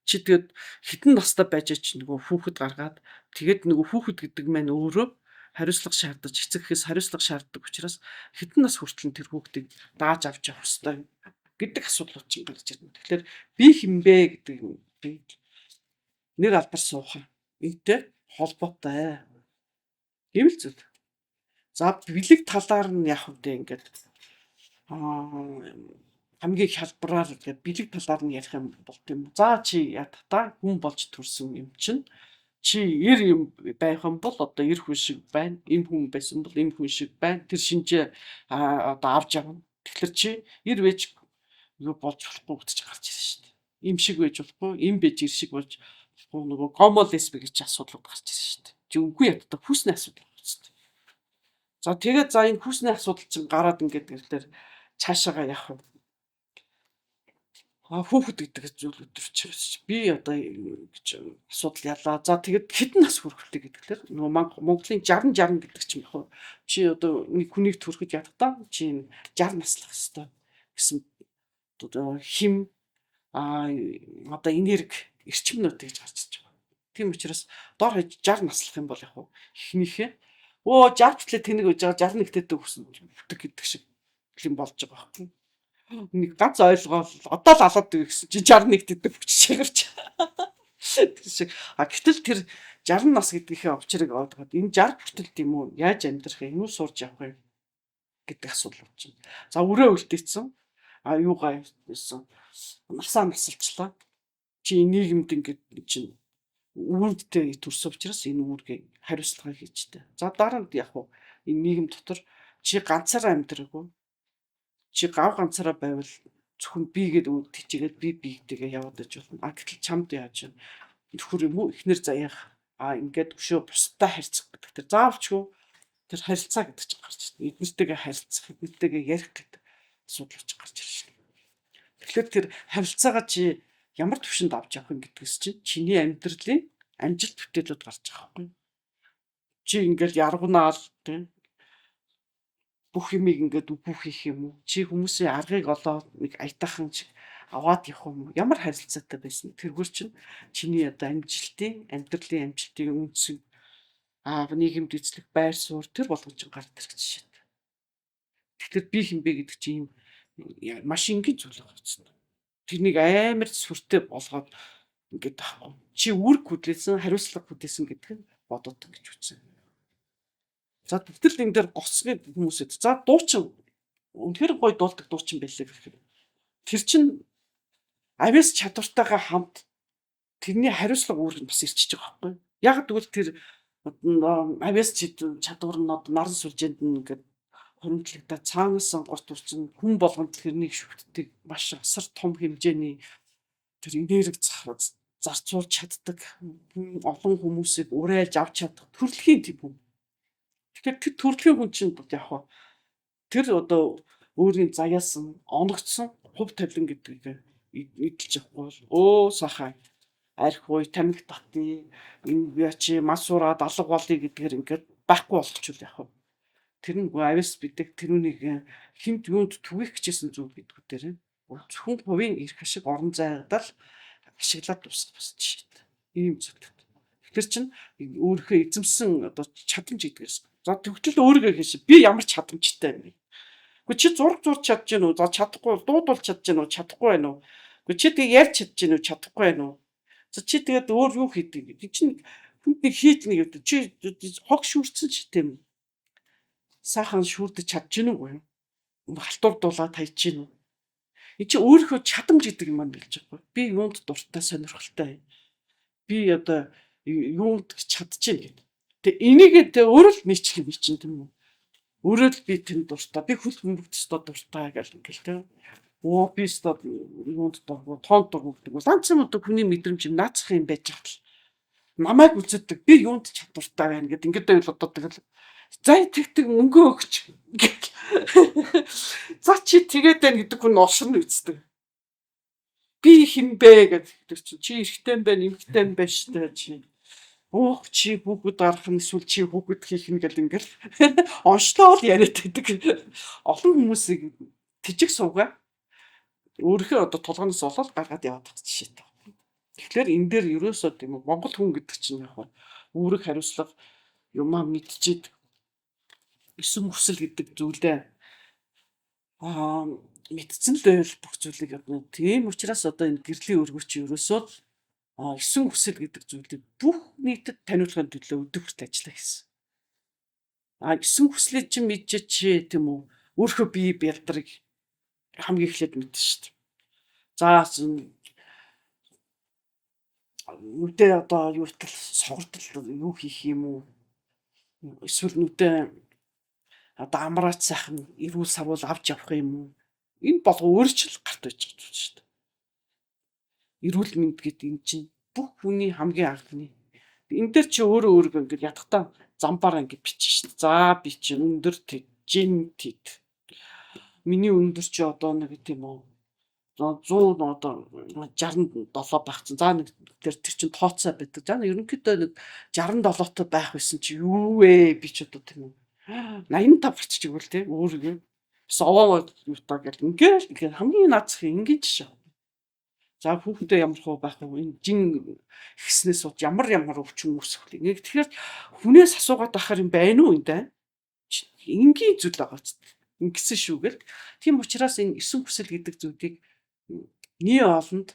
Чи тэгээд хэдэн настай байж ч нөгөө хүүхэд гаргаад тэгээд нөгөө хүүхэд гэдэг маань өөрөө хариуцлага шаардаж, эцэг эхээс хариуцлага шаарддаг учраас хэдэн нас хүртэл тэр хүүхдийг дааж авч явах ёстой гэдэг асуудлууд чинь гарч ирнэ. Тэгэхээр би хэн бэ гэдэг юм нэр алдар суухаа энтэй холбоотой. Ийм л зүйл. За бэлэг талаар нь яг үгүй ингээд хамгийн хялбараар ингээд бэлэг талаар нь ярих юм бол тийм. За чи ядтаа хүн болж төрсөн юм чинь чи эр юм байх юм бол одоо эр хүн шиг байна, эм хүн байсан бол эм хүн шиг байна. Тэр шинжээ одоо авч явна. Тэгэхээр чи эр байж юу болж болохгүй гэж гарч ирнэ шүү дээ. Эм шиг байж болохгүй, эм байж эр шиг болж болохгүй, нөгөө гомо лесби гэж асуудал гарч ирнэ шүү дээ. Чи үгүй ядтаа хүүсний асуудал байна шүү дээ. За тэгээд за энэ хүүсний асуудал чинь гараад ингээд ирлээр цаашаага явах юм. Хүүхэд гэдэг зүйл өдөрч би одоо гэж асуудал ялаа. За тэгээд хэдэн нас хүрэхтэй гэдгэлэр нөгөө Монголын 60 60 гэдэг чинь яг чи одоо нэг хүнийг төрөхөд ядтаа чи 60 наслах хэвээр гэсэн одоо хим одоо энерги эрчимнүүд гэж гарч ирж байгаа. Тийм учраас дор хаяж 60 наслах юм бол яг эхнийхээ өө 60 гэтлээ тэнэг байж байгаа 61 тэдэг хүсэн гэдэг шиг юм болж байгаа байхгүй. Нэг ганц ойлгоол одоо л алаад гэсэн чи 61 тэдэг хүч чагарч. Тэр шиг. А гэтэл тэр 60 нас гэдгийнхээ учрыг ойлгоод энэ 60 хүртэл тийм үү яаж амьдрах юм, юу сурж явах юм гэдэг асуудал чинь. За өрөө үлдээсэн. А юугаа байсан. Насаа насалчлаа. Чи нийгэмд ингээд чинь үүрэгтэй төрсөн учраас энэ үүргээ хариуцлага хийжтэй. За дараа нь яг уу энэ нийгэм дотор чи ганцаараа амьдраагүй. Чи гав ганцаараа байвал зөвхөн би гээд тийчээгээд би бийтэйгээ яваад байж болно. А гэтэл чамд яаж вэ? Нөхөр юм уу эхнэр заяах а ингээд өшөө бусдаа харьцах гэдэг тэр заавчгүй тэр харилцаа гэдэг чинь гарч ирнэ. Эднэртэйгээ харилцах, эднэртэйгээ ярих гэдэг асуудал ч гарч ирж байна. Тэгэхээр тэр харилцаагаа чи ямар төвшөнд авч явах юм гэдгээс чинь чиний амьдралын амжилт бүтээлүүд гарч байгаа байхгүй. Чи ингээд яргунаал тийм бүх юмыг ингээд үгүй хийх юм уу? Чи хүмүүсийн аргыг олоод нэг аятайхан чиг аваад явах юм уу? Ямар харилцаатай байсан? Тэргүүр чинь чиний одоо амжилтын, амьдралын амжилтын үндсэн нийгэмд эзлэх байр суурь тэр болгон чинь гарч ирэх жишээтэй. Тэгэхээр би хин бэ гэдэг чинь ийм маш энгийн зүйл байгаа юм. Тэрнийг амар сүртэй болгоод ингээд таахгүй. Чи үүрэг хүлээсэн, хариуцлага хүлээсэн гэдэг нь бодоод ингэж үтсэн. За тэгтэл энэ дээр гоцны хүмүүсэд за дуучин үнэхээр гоё дуулдаг дуучин байлаа гэхээр тэр чин авиас чадвартайгаа хамт тэрний хариуцлага үүрэг нь бас ирчихэж байгаа байхгүй. Яг тэгвэл тэр авиас чадвар нь одоо наран сүлжээнд нь ингээд хуримтлагдаад цаанаас гурт урчин хүн болгонд тэрнийг шүтдэг маш асар том хэмжээний тэр энерги зарцуулж чаддаг олон хүмүүсийг урайлж авч чадах төрөлхийн тийм хүн. Тэгэхээр тэр төрөлхийн хүн чинь яг хаа тэр одоо өөрийн заяасан оногдсон хувь тавилан гэдгийг эдэлж явахгүй бол өө сахай арх уй тамхи татъя энэ яа чи мас сураад алга болъё гэдгээр ингээд байхгүй болчихвол яг хаа. Тэр нь авиас бидэг тэрүүнийг хинт юунд түгээх гэжсэн зүйл гэдгүүдээр зөвхөн хувийн эрх ашиг орон зайдал ашиглаад дуусах бас жишээтэй. Ийм зүйл. Тэгэхээр чин өөрийнхөө эзэмсэн одоо чадамж гэдгээс. За тэгтэл өөрийгөө хийш. Би ямар чадамжтай юм бэ? Гэхдээ чи зураг зурж чадж гэнэ үү? За чадахгүй дуудулж чадж гэнэ үү? Чадахгүй байна уу? Гэхдээ чи тэгээ ярьж чадж гэнэ үү? Чадахгүй байна уу? За чи тэгээд өөр юу хийдэг? Чи чинь хүнд нэг хийж нэг юм. Чи хог шүрцэн ч тийм. Сайхан шүрдэж чадж гэнэ үү? Халтурдуулаад хайж гэнэ үү? Энд чи өөрийнхөө чадамж гэдэг юм аа хэлж байгаа. Би юунд дуртай сонирхолтой. Би одоо юунд чадж гэнэ гэдэг. Тэгээ энийг тэ өөрөө л нийчих юм чинь тийм үү? Өөрөө л би тэнд дуртай. Би хөл бөмбөгт өстө дуртай гэл ингээл тийм. Оо би өстө юунд дургүй, тоонд дургүй гэдэг. Ланц юм одоо хүний мэдрэмж юм наацх юм байж хат л. Намайг үздэг би юунд чадвартай байна гэд ингээд байвал одоо тэгэл за тэг тэг мөнгө өгч гэл. За чи тэгээд байна гэдэг хүн олширно үздэг. Би хин бэ гэдэг чинь чи эрэгтэй юм байна, эмэгтэй юм байна штэ чи. Өөх чи хүүхэд гарах нь эсвэл чи хүүхэд хийх нь гэл ингээл онцлоо л яриад байдаг. Олон хүмүүсийг тэжиг суугаа өөрийнхөө одоо толгоноос олоод гаргаад яваад байгаа жишээтэй. Тэгэхээр энэ дээр ерөөсөө тийм үү Монгол хүн гэдэг чинь яг үүрэг хариуцлага юмаа мэдчихэд эсэм хүсэл гэдэг зүйлээ мэдсэн л байвал бүх зүйлийг одоо тийм учраас одоо энэ гэрлийн өргөч ерөөсөө эсэн хүсэл гэдэг зүйлийг бүх нийтэд таниулахын төлөө өдөр бүрт ажиллаа хийсэн. А эсэн хүслийг чинь мэдчихэж чи тийм үү өөрийнхөө бие бялдрыг хамгийн эхлээд мэднэ шүү дээ. За нүдээ одоо юутал сохордол юу хийх юм уу? Эсвэл нүдээ одоо амраач сайхан эрүүл сарвал авч явах юм уу? Энэ болго өөрчлөл гарт байж байгаа зүйл шүү дээ. Эрүүл мэнд гэдэг энэ чинь бүх хүний хамгийн анхны. Энэ дээр чи өөрөө өөрийгөө ингээд ятгахтаа замбараа ингээд бичнэ шүү дээ. За би чи өндөр тэд, жин тэд. Миний өндөр чи одоо нэг тийм үү 100 одоо 67 байх чинь. За нэг тэр чинь тооцоо байдаг. За ерөнхийдөө нэг 67-той байх байсан чи юу вэ? Би ч одоо тийм үү 85 гарч игвэл тийм өөрийгөө бас овоо юутаа гэл ингээл ингээд хамгийн наацх энгийн жишээ. За хүүхэндээ ямар хуу байх вэ? Энэ жин ихснээс болж ямар ямар өвчин үүсэх вэ? Ингээд тэгэхээр хүнээс асуугаад байхаар юм байна уу энэ даа? Энгийн зүйл байгаа ч ингэсэн шүү гэл. Тийм учраас энэ эсэн хүсэл гэдэг зүйлийг нэг олонд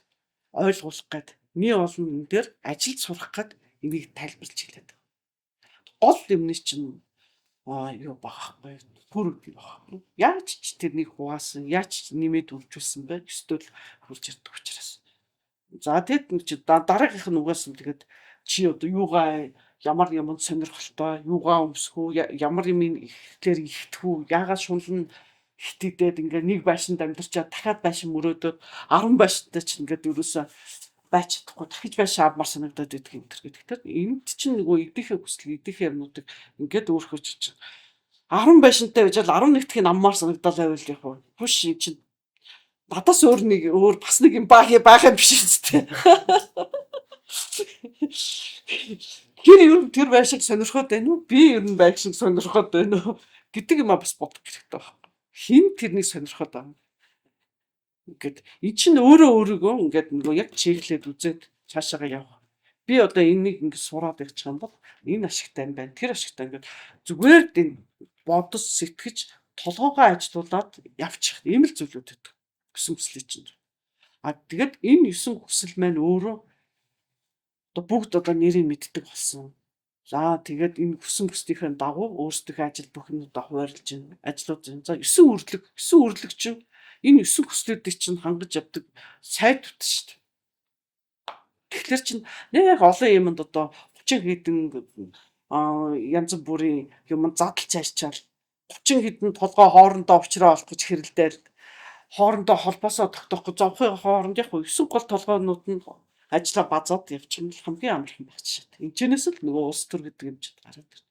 ойлгуулах гээд нэг олон энэ дээр ажиллаж сурах гээд энийг тайлбарлаж хэлээд байгаа. Гол юмны чинь юу байгаа байхгүй түр байгаа. Яаж ч тэрнийг хуваасан, яаж ч нэмээд үржүүлсэн бэ? Өстөө л хурж ирдэг учраас. За тэгэд нэг чи дараагийнх нь угаасан тэгээд чи одоо юугаа ямар юмд сонирхолтой, юугаа өмсөх үү, ямар юм ихлээр ихтэх үү, яагаад шунал нь хитэгдээд ингээ нэг байшинд амьдарчаад дахиад байшин мөрөөдөөд 10 байшинтай ч ингээд ерөөсөө байж чадахгүй дахиж байшин авмаар санагдаад байдаг юм тэр гэдэг. Тэгэхээр энд чинь нөгөө эдийнхээ хүсэл, эдийнхээ юмнуудыг ингээд өөрхөж чинь 10 байшинтай байж л 11 дахь нь аммаар санагдал байвал яг хүш чинь надаас өөр нэг өөр бас нэг юм байх юм биш үстэй. Тэр ер нь тэр байшинг сонирхоод байна уу? Би ер нь байшинг сонирхоод байна уу гэдэг юм а бас бодох хэрэгтэй байхгүй. Хэн тэрнийг сонирхоод байгаа юм? Ингээд эн чинь өөрөө өөрийгөө ингээд нөгөө яг чиглээд үзээд цаашаага явах. Би одоо энэнийг ингээд сураад явчих юм бол энэ ашигтай юм байна. Тэр ашигтай ингээд зүгээр энэ бодож сэтгэж толгоогоо ажилуулад явчих ийм л зүйлүүд байдаг. Өсөн хүслийг чинь. А тэгэд энэ 9 хүсэл маань өөрөө одоо бүгд одоо нэрийг мэддэг болсон. За тэгээд энэ хүсэн хүслийнхээ дагуу өөрсдийнхээ ажил бүх юмудаа хуваарлж байна. Ажлууд байна. За 9 үрлэг, 9 үрлэг чинь энэ 9 хүслүүдийг чинь хангаж явдаг сайд ут шүү дээ. Тэгэхээр чинь нэг олон юмд одоо 30 хэдэн янз бүрийн юм задлж хайчаал 30 хэдэн толгой хоорондоо уучраа олох гэж хэрэлдээл хоорондоо холбоосоо тогтоохгүй зовхын хооронд яг 9 гол толгойнууд нь ажлаа базаад явчих нь хамгийн амархан байх жишээ. Энэчнээс л нөгөө улс төр гэдэг юм чинь гараад ирнэ.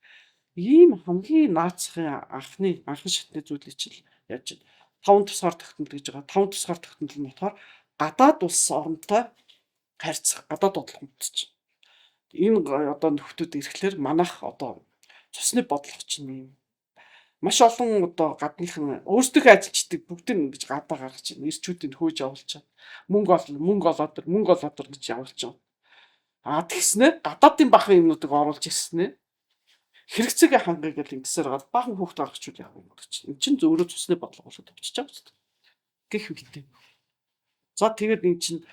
Ийм хамгийн наацхийн анхны анхан шатны зүйлийг чинь яаж таван тусгаар тогтнол гэж байгаа. Таван тусгаар тогтнол нь болохоор гадаад улс оронтой харьцах, гадаад бодлого чинь. Энэ одоо нөхдүүд ирэхлээр манайх одоо цусны бодлого чинь ийм маш олон одоо гадныхан өөрсдийнхөө ажилчдыг бүгдийг ингэж гадаа гаргаж байна. Ирчүүдийг хөөж явуулчаа. Мөнгө ол мөнгө олоод мөнгө олоод гэж явуулж байгаа. А тэгснэ гадаадын бахан юмнуудыг оруулж ирснэ. Хэрэгцээгээ хангая гэл ингэсээр гал бахан хүүхд гаргачуул явах юм гэдэг чинь. Эн чинь өөрөө цусны бодлого болоод авчиж байгаа юм. Гэх мэт. За тэгээд эн чинь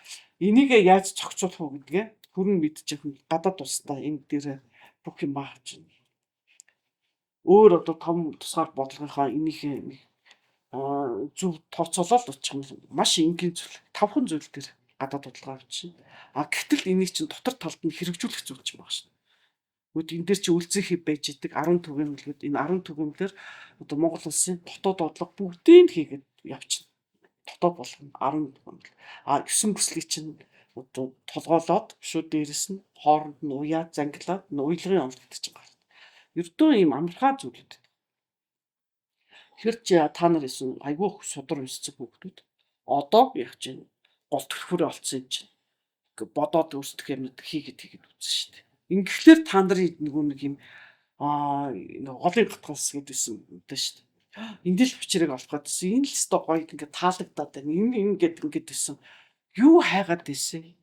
энийгээ яаж зохицуулах уу гэдгээ хүрэн мэдчих хүн гадаад улстай энэ дээр бүх юм аа чинь өөр одоо том тусгаар бодлогынхаа энийхээ нэг зөв тооцоолол очих юм маш энгийн зүйл. Тавхан зүйл дээр гадаад бодлого авчихна. А гэтэл энийг чинь дотор талд нь хэрэгжүүлэх зүйл чинь байгаа шин. Тэгвэл энэ дээр чи үлзий хэв байж идэг 10 түгээмлэгүүд энэ 10 түгээмлэр одоо Монгол улсын дотоод бодлого бүгдийг хийгээд явчихна. Дотоод бодлого нь 10 түгээмэл. А 9 бүслийг чинь одоо толгоолоод шууд дээрэс нь хооронд нь уяа зангилаад уялгын онол гэдэг чинь гарна. Ердөө ийм амархаа зүйлүүд. Тэгэхээр чи та нар исэн айгүй судар уншсан хүүхдүүд одоо яг чинь гол түлхүүрээ олцсон юм чинь. Ингээ бодоод өөрсдөх юмнууд хийгээд хийгээд үзсэн шүү дээ. Ингэхлээр та нарын нөгөө нэг юм нөгөө голын гатгалс гэдээсэн юм даа шүү дээ. Энд л учрыг олох гэдсэн. Энэ л өстой гоё ингээ таалагдаад байна. Энэ ингээд ингээд байсан. Юу хайгаад байсан?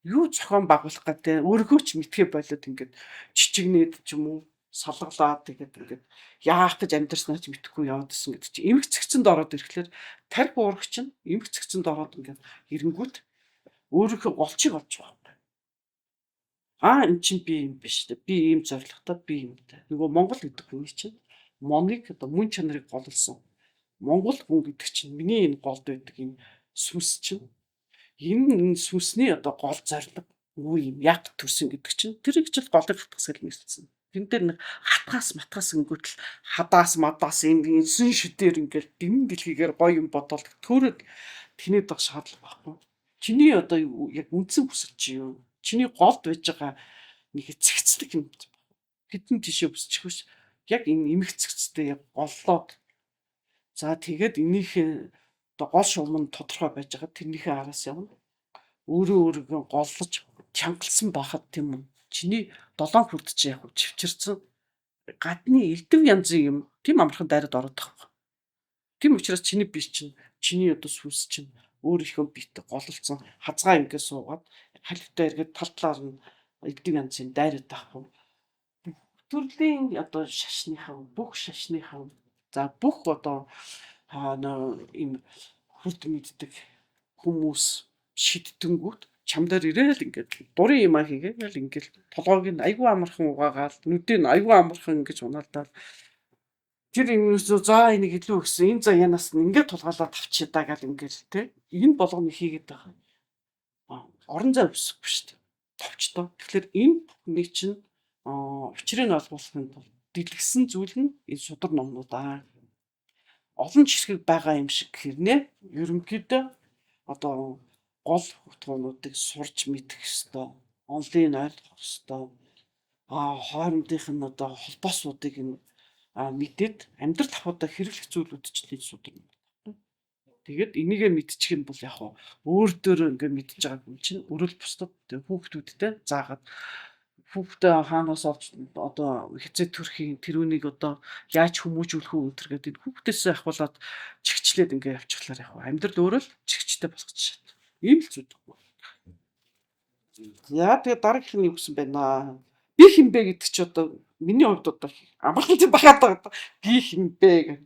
Юу зохион байгуулах гэдэг өөргөө ч мэдхээ болоод ингээд чичигнээд ч юм уу салгалаад тэгээд ингээд яах гэж амьдарснаа ч мэдэхгүй яваад исэн гэдэг чинь эмх цэгцэнд ороод ирэхлээр тарих уурах чинь эмх цэгцэнд ороод ингээд ирэнгүүт өөрийнхөө голчийг олж байгаа юм. Аа эн чинь би юм биш үү? Би ийм зорилготой, би юмтай. Нөгөө Монгол гэдэг хүний чинь моныг одоо мөн чанарыг голлсон. Монгол хүн гэдэг чинь миний энэ голд байдаг энэ сүнс чинь энэ сүнсний одоо гол зорилго юу юм яг төрсөн гэдэг чинь тэр их чил голыг хатгас гэж нэрлэсэн. Тэн дээр нэг хатгаас матгаас өнгөтл хадаас мадаас юм сүн шүдээр ингээл дэмэн дэлхийгээр гоё юм бодоол төөрөд тэнийд байх шаардлага байхгүй. Чиний одоо яг үндсэн хүсэл чи юу? Чиний голд байж байгаа нэг цэгцлэг юм. Хэдэн тишээ бүсчих биш. Яг энэ эмх цэгцтэй яг голлоод за тэгээд энийхээ одоо гол шугам нь тодорхой байж байгаа тэрнийхээ араас явна. Өөрөө өөрийгөө голлож чангалсан байхад тийм үү? Чиний долоон хүрд чи яг чивчэрсэн гадны элдв янзын юм тийм амархан дайраад ороод байгаа. Тийм учраас чиний бие чинь чиний одоо сүнс чинь өөрийнхөө биетэй голлцсон хазгаа ингээд суугаад халивтаа эргээд тал талаар нь элдв янзын дайраад байхгүй. Бүх төрлийн одоо шашныхан бүх шашныхан за бүх одоо ийм хүрд мэддэг хүмүүс шидтэнгүүт чам дээр ирээл ингээд дурын юм а хийгээл ингээд толгойг нь айгүй амархан угаагаал нүдийг нь айгүй амархан ингэж унаалдаал тэр юм за энийг илүү гэсэн энэ за янаас нь ингээд тулгаалаад авчи даа гал ингээд те энэ болгоно хийгээд байгаа. Орон зай өсөхгүй шүү дээ. Товчдоо. Тэгэхээр энэ бүхний чинь учрыг олгуулахын тулд дэлгэсэн зүйл нь энэ судар номнууд аа. Олон жишг байгаа юм шиг хэрнээ ерөнхийдөө одоо гол утгуунуудыг сурч мэдэх ёстой, онлын ойлгох ёстой. Хоорондынх нь одоо холбоосуудыг нь мэдээд амьдрал ахуйдаа хэрэглэх зүйлүүд чинь энэ судар ном. Тэгээд энийгээ мэдчих юм бол яг хуу өөр дөөрөө ингээ мэдж байгаа юм чинь өрөөл бусдад хүүхдүүдтэй заагаад хүүхдээ хаанаас олж одоо хэзээ төрхийн тэрүүнийг одоо яаж хүмүүжүүлэх үү энэ төр гэдэг энэ хүүхдээсээ ахуулаад чигчлээд ингээ явчихлаар яг хуу амьдрал өөрөө л чигчтэй болгочих шат. Ийм л зүйл. За тэгээ дараагийнх нь юу гэсэн бэ наа? Би хин бэ гэдэг чи одоо миний хувьд одоо амархан тийм бахаад байгаа. Би хин бэ гэх.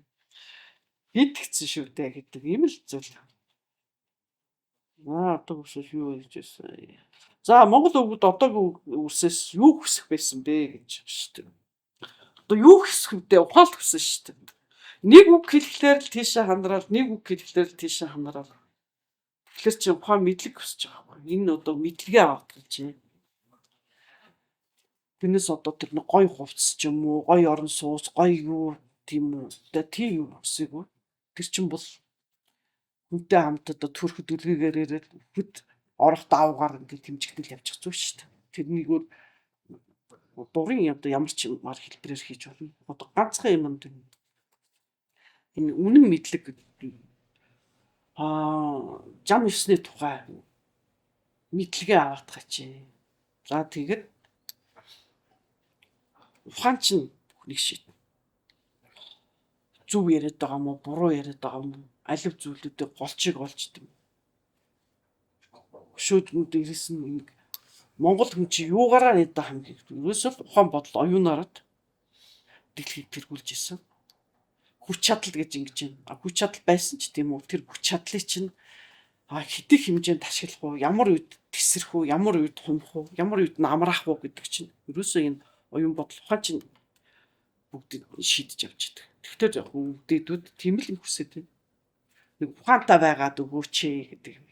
Би тэгсэн шүү дээ гэдэг ийм л зүйл. Одоо хүсвэл юу гэж байсан. За Монгол өвгөд одоогийн үсээс юу хүсэх байсан бэ гэж шүү дээ. Одоо юу хүсэх вэ? Ухаал хүсэн шүү дээ. Нэг үг хэлэхлээр л тийшээ хандрал, нэг үг хэлэхлээр л тийшээ хандрал. Тэгэхээр чи ухаан мэдлэг хүсэж байгаа байхгүй. Энэ одоо мэдлэгээ авах гэж байна. Тэрнээс одоо тэр нэг гой хувцас ч юм уу, гой орон сууц, гой юу тийм үү. Одоо тийм юм хүсээгүй. Тэр чинь бол хүнтэй хамт одоо төрөхөд үлгээгээр ирээд үхэд орох давгаар ингээд хэмжигдэл явчих зүйл шүү дээ. Тэрнийг өөр дурын одоо ямар ч юмар хэлбэрээр хийж болно. Одоо ганцхан юм энэ үнэн мэдлэг гэдэг жам ёсны тухай мэдлэгээ аваадах чи. За тэгээд ухаан чинь бүхнийг шийднэ. Зөв яриад байгаа мó, буруу яриад байгаа мó, алив зүйлүүдийг голчийг олж идэв. Өшөөднүүд ирсэн нэг Монгол хүн чи юугаараа нэдэ хамгийн ерөөсөө ухаан бодол оюунаараа дэлхийг тэргүүлж исэн. Хүч чадал гэж ингэж байна. Хүч чадал байсан ч тийм үү, тэр хүч чадлыг чинь хэдий хэмжээнд ашиглах уу, ямар үед тэсрэх үү, ямар үед хумх уу, ямар үед нь амраах уу гэдэг чинь ерөөсөө энэ оюун бодол ухаан чинь бүгдийг шийдэж явж идэг. Тэгэхээр яг өвдөдүүд тийм л юм хүсэж байна. Нэг ухаантай байгаад өгөөч гэдэг юм.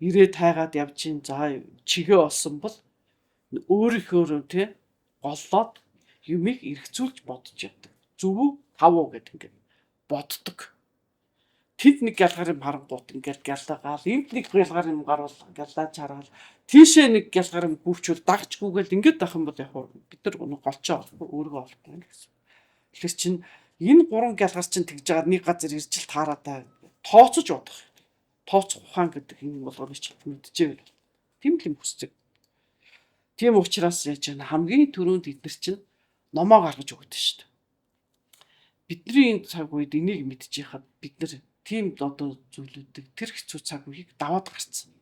Ирээ тайгаад явж чинь за чигээ олсон бол өөрийнхөө тий голлоод юмыг эргцүүлж бодож явдаг. Зөв үү, тав уу гэдэг ингээд боддог. Тэд нэг гялгар юм харангуут ингээд гялаагаал, энд нэг гялгар юм гарвал гялаа чараал, тийшээ нэг гялгар юм гүвчүүл дагчгүйгээл ингээд байх юм бол яг бид нар голчоо олохгүй, өөрийгөө олохгүй гэсэн. Тэгэхээр чин энэ гурван гялгар чинь тэгж байгаа нэг газар ирж л таараа та тооцож бодох. Тооцох ухаан гэдэг юм болгоно ч мэдчихэв. Тийм л юм хүсдэг. Тийм учраас яаж яана хамгийн түрүүнд эдгээр чинь номоо гаргаж өгдөг шүү дээ. Бидний энэ цаг үед энийг мэдчихэхэд бид нар тийм одоо зүйлүүдийг тэр хэцүү цаг үеийг даваад гарцсан.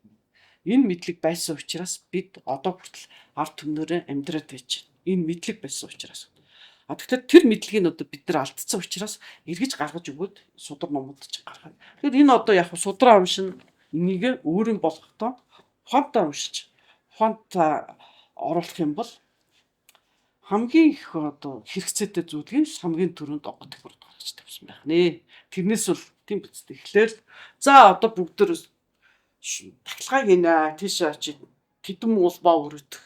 Энэ мэдлэг байсан учраас бид одоо хүртэл ард түмнээрээ амьдраад байж байна. Энэ мэдлэг байсан учраас. Тэгэхээр тэр мэдлэгийг одоо бид нар алдсан учраас эргэж гаргаж өгөөд судар номууд чинь гаргаад. Тэгэхээр энэ одоо яг судраа уншин энийг өөрийн болгохдоо ухаантай уншиж, ухаантай оруулах юм бол хамгийн их одоо хэрэгцээтэй зүйлийг хамгийн түрүүнд онгод төхөрд гаргаж тавьсан байх нэ. Тэрнээс бол тийм биз дээ. Тэгэхээр за одоо бүгд төр тахилгаа хийнэ. Тийш очиж тэдэн улбаа өрөдөх.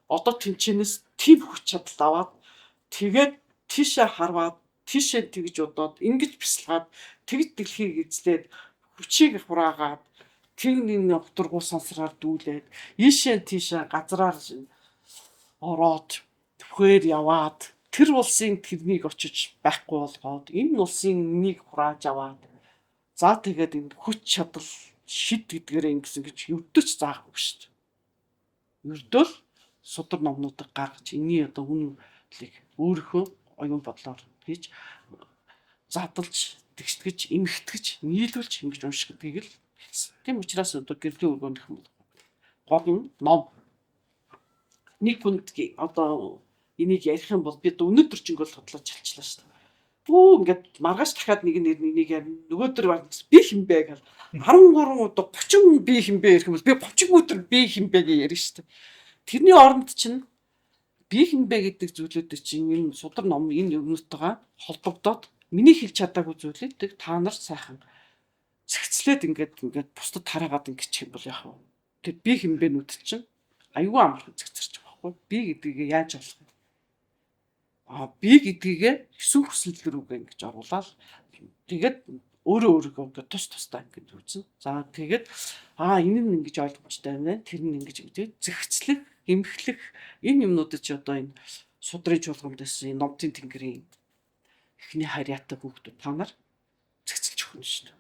Одоо тэнчэнээс тийм хүч чадал аваад тэгээд тийшээ харваад тийшээ тэгж удаад ингэж бясалгаад тэгж дэлхийг эзлээд хүчийг хураагаад тэр нэг утаргуу сансраар дүүлээд ийшээ тийшээ газраар ороод түхээр яваад тэр улсын тэрнийг очиж байхгүй болгоод энэ улсын нэг хурааж аваад за тэгээд энэ хүч чадал шид гэдгээрээ ингэсэн гэж өвдөж заахгүй шүү дээ. Ердөөл судар номнуудыг гаргаж энэний одоо үнэлийг өөрийнхөө оюун бодлоор хийж задалж тэгштгэж эмхтгэж нийлүүлж ингэж унших гэдгийг л хэлсэн. Тийм учраас одоо гэрлийн өргөөнөх юм бол гол нь ном. Нэг хүнд одоо энийг ярих юм бол би одоо өнөөдөр ч ингээл судлаж чалчлаа шүү дээ. Бүү ингээд маргааш дахиад нэг нэр нэг ярина. Нөгөөдөр би хин бэ гэл 13 удаа 30 хүн би хин бэ ярих юм бол би 30 өдөр би хин бэ гэж ярина шүү дээ. Тэрний оронд чинь би хин бэ гэдэг зүйлүүдийг чинь энэ судар ном энэ юмнуудтайгаа холбогдоод миний хэлж чадаагүй зүйлийг та нар сайхан зэгцлээд ингээд ингээд бусдад тараагаад ингэчих юм бол яах вэ? Тэр би хин бэ нүд чинь аюу амархан зэгцэрч байгаа байхгүй. Би гэдгийг яаж олох вэ? А би гэдгийг 9 хүсэл рүүгээ ингэж оруулаад тэгээд өөрөө өөрийгөө ингээд тус тусдаа ингэж үзнэ. За, тэгээд энэ нь ингэж ойлгомжтой байна. Тэр нь ингэж тэгээд зэгцлэх, эмхлэх энэ юмнуудад чи одоо энэ судрын чуулганд байсан энэ номтын тэнгэрийн эхний харьяатай хүүхдүүд та нар зэгцэлж өгнө шүү дээ.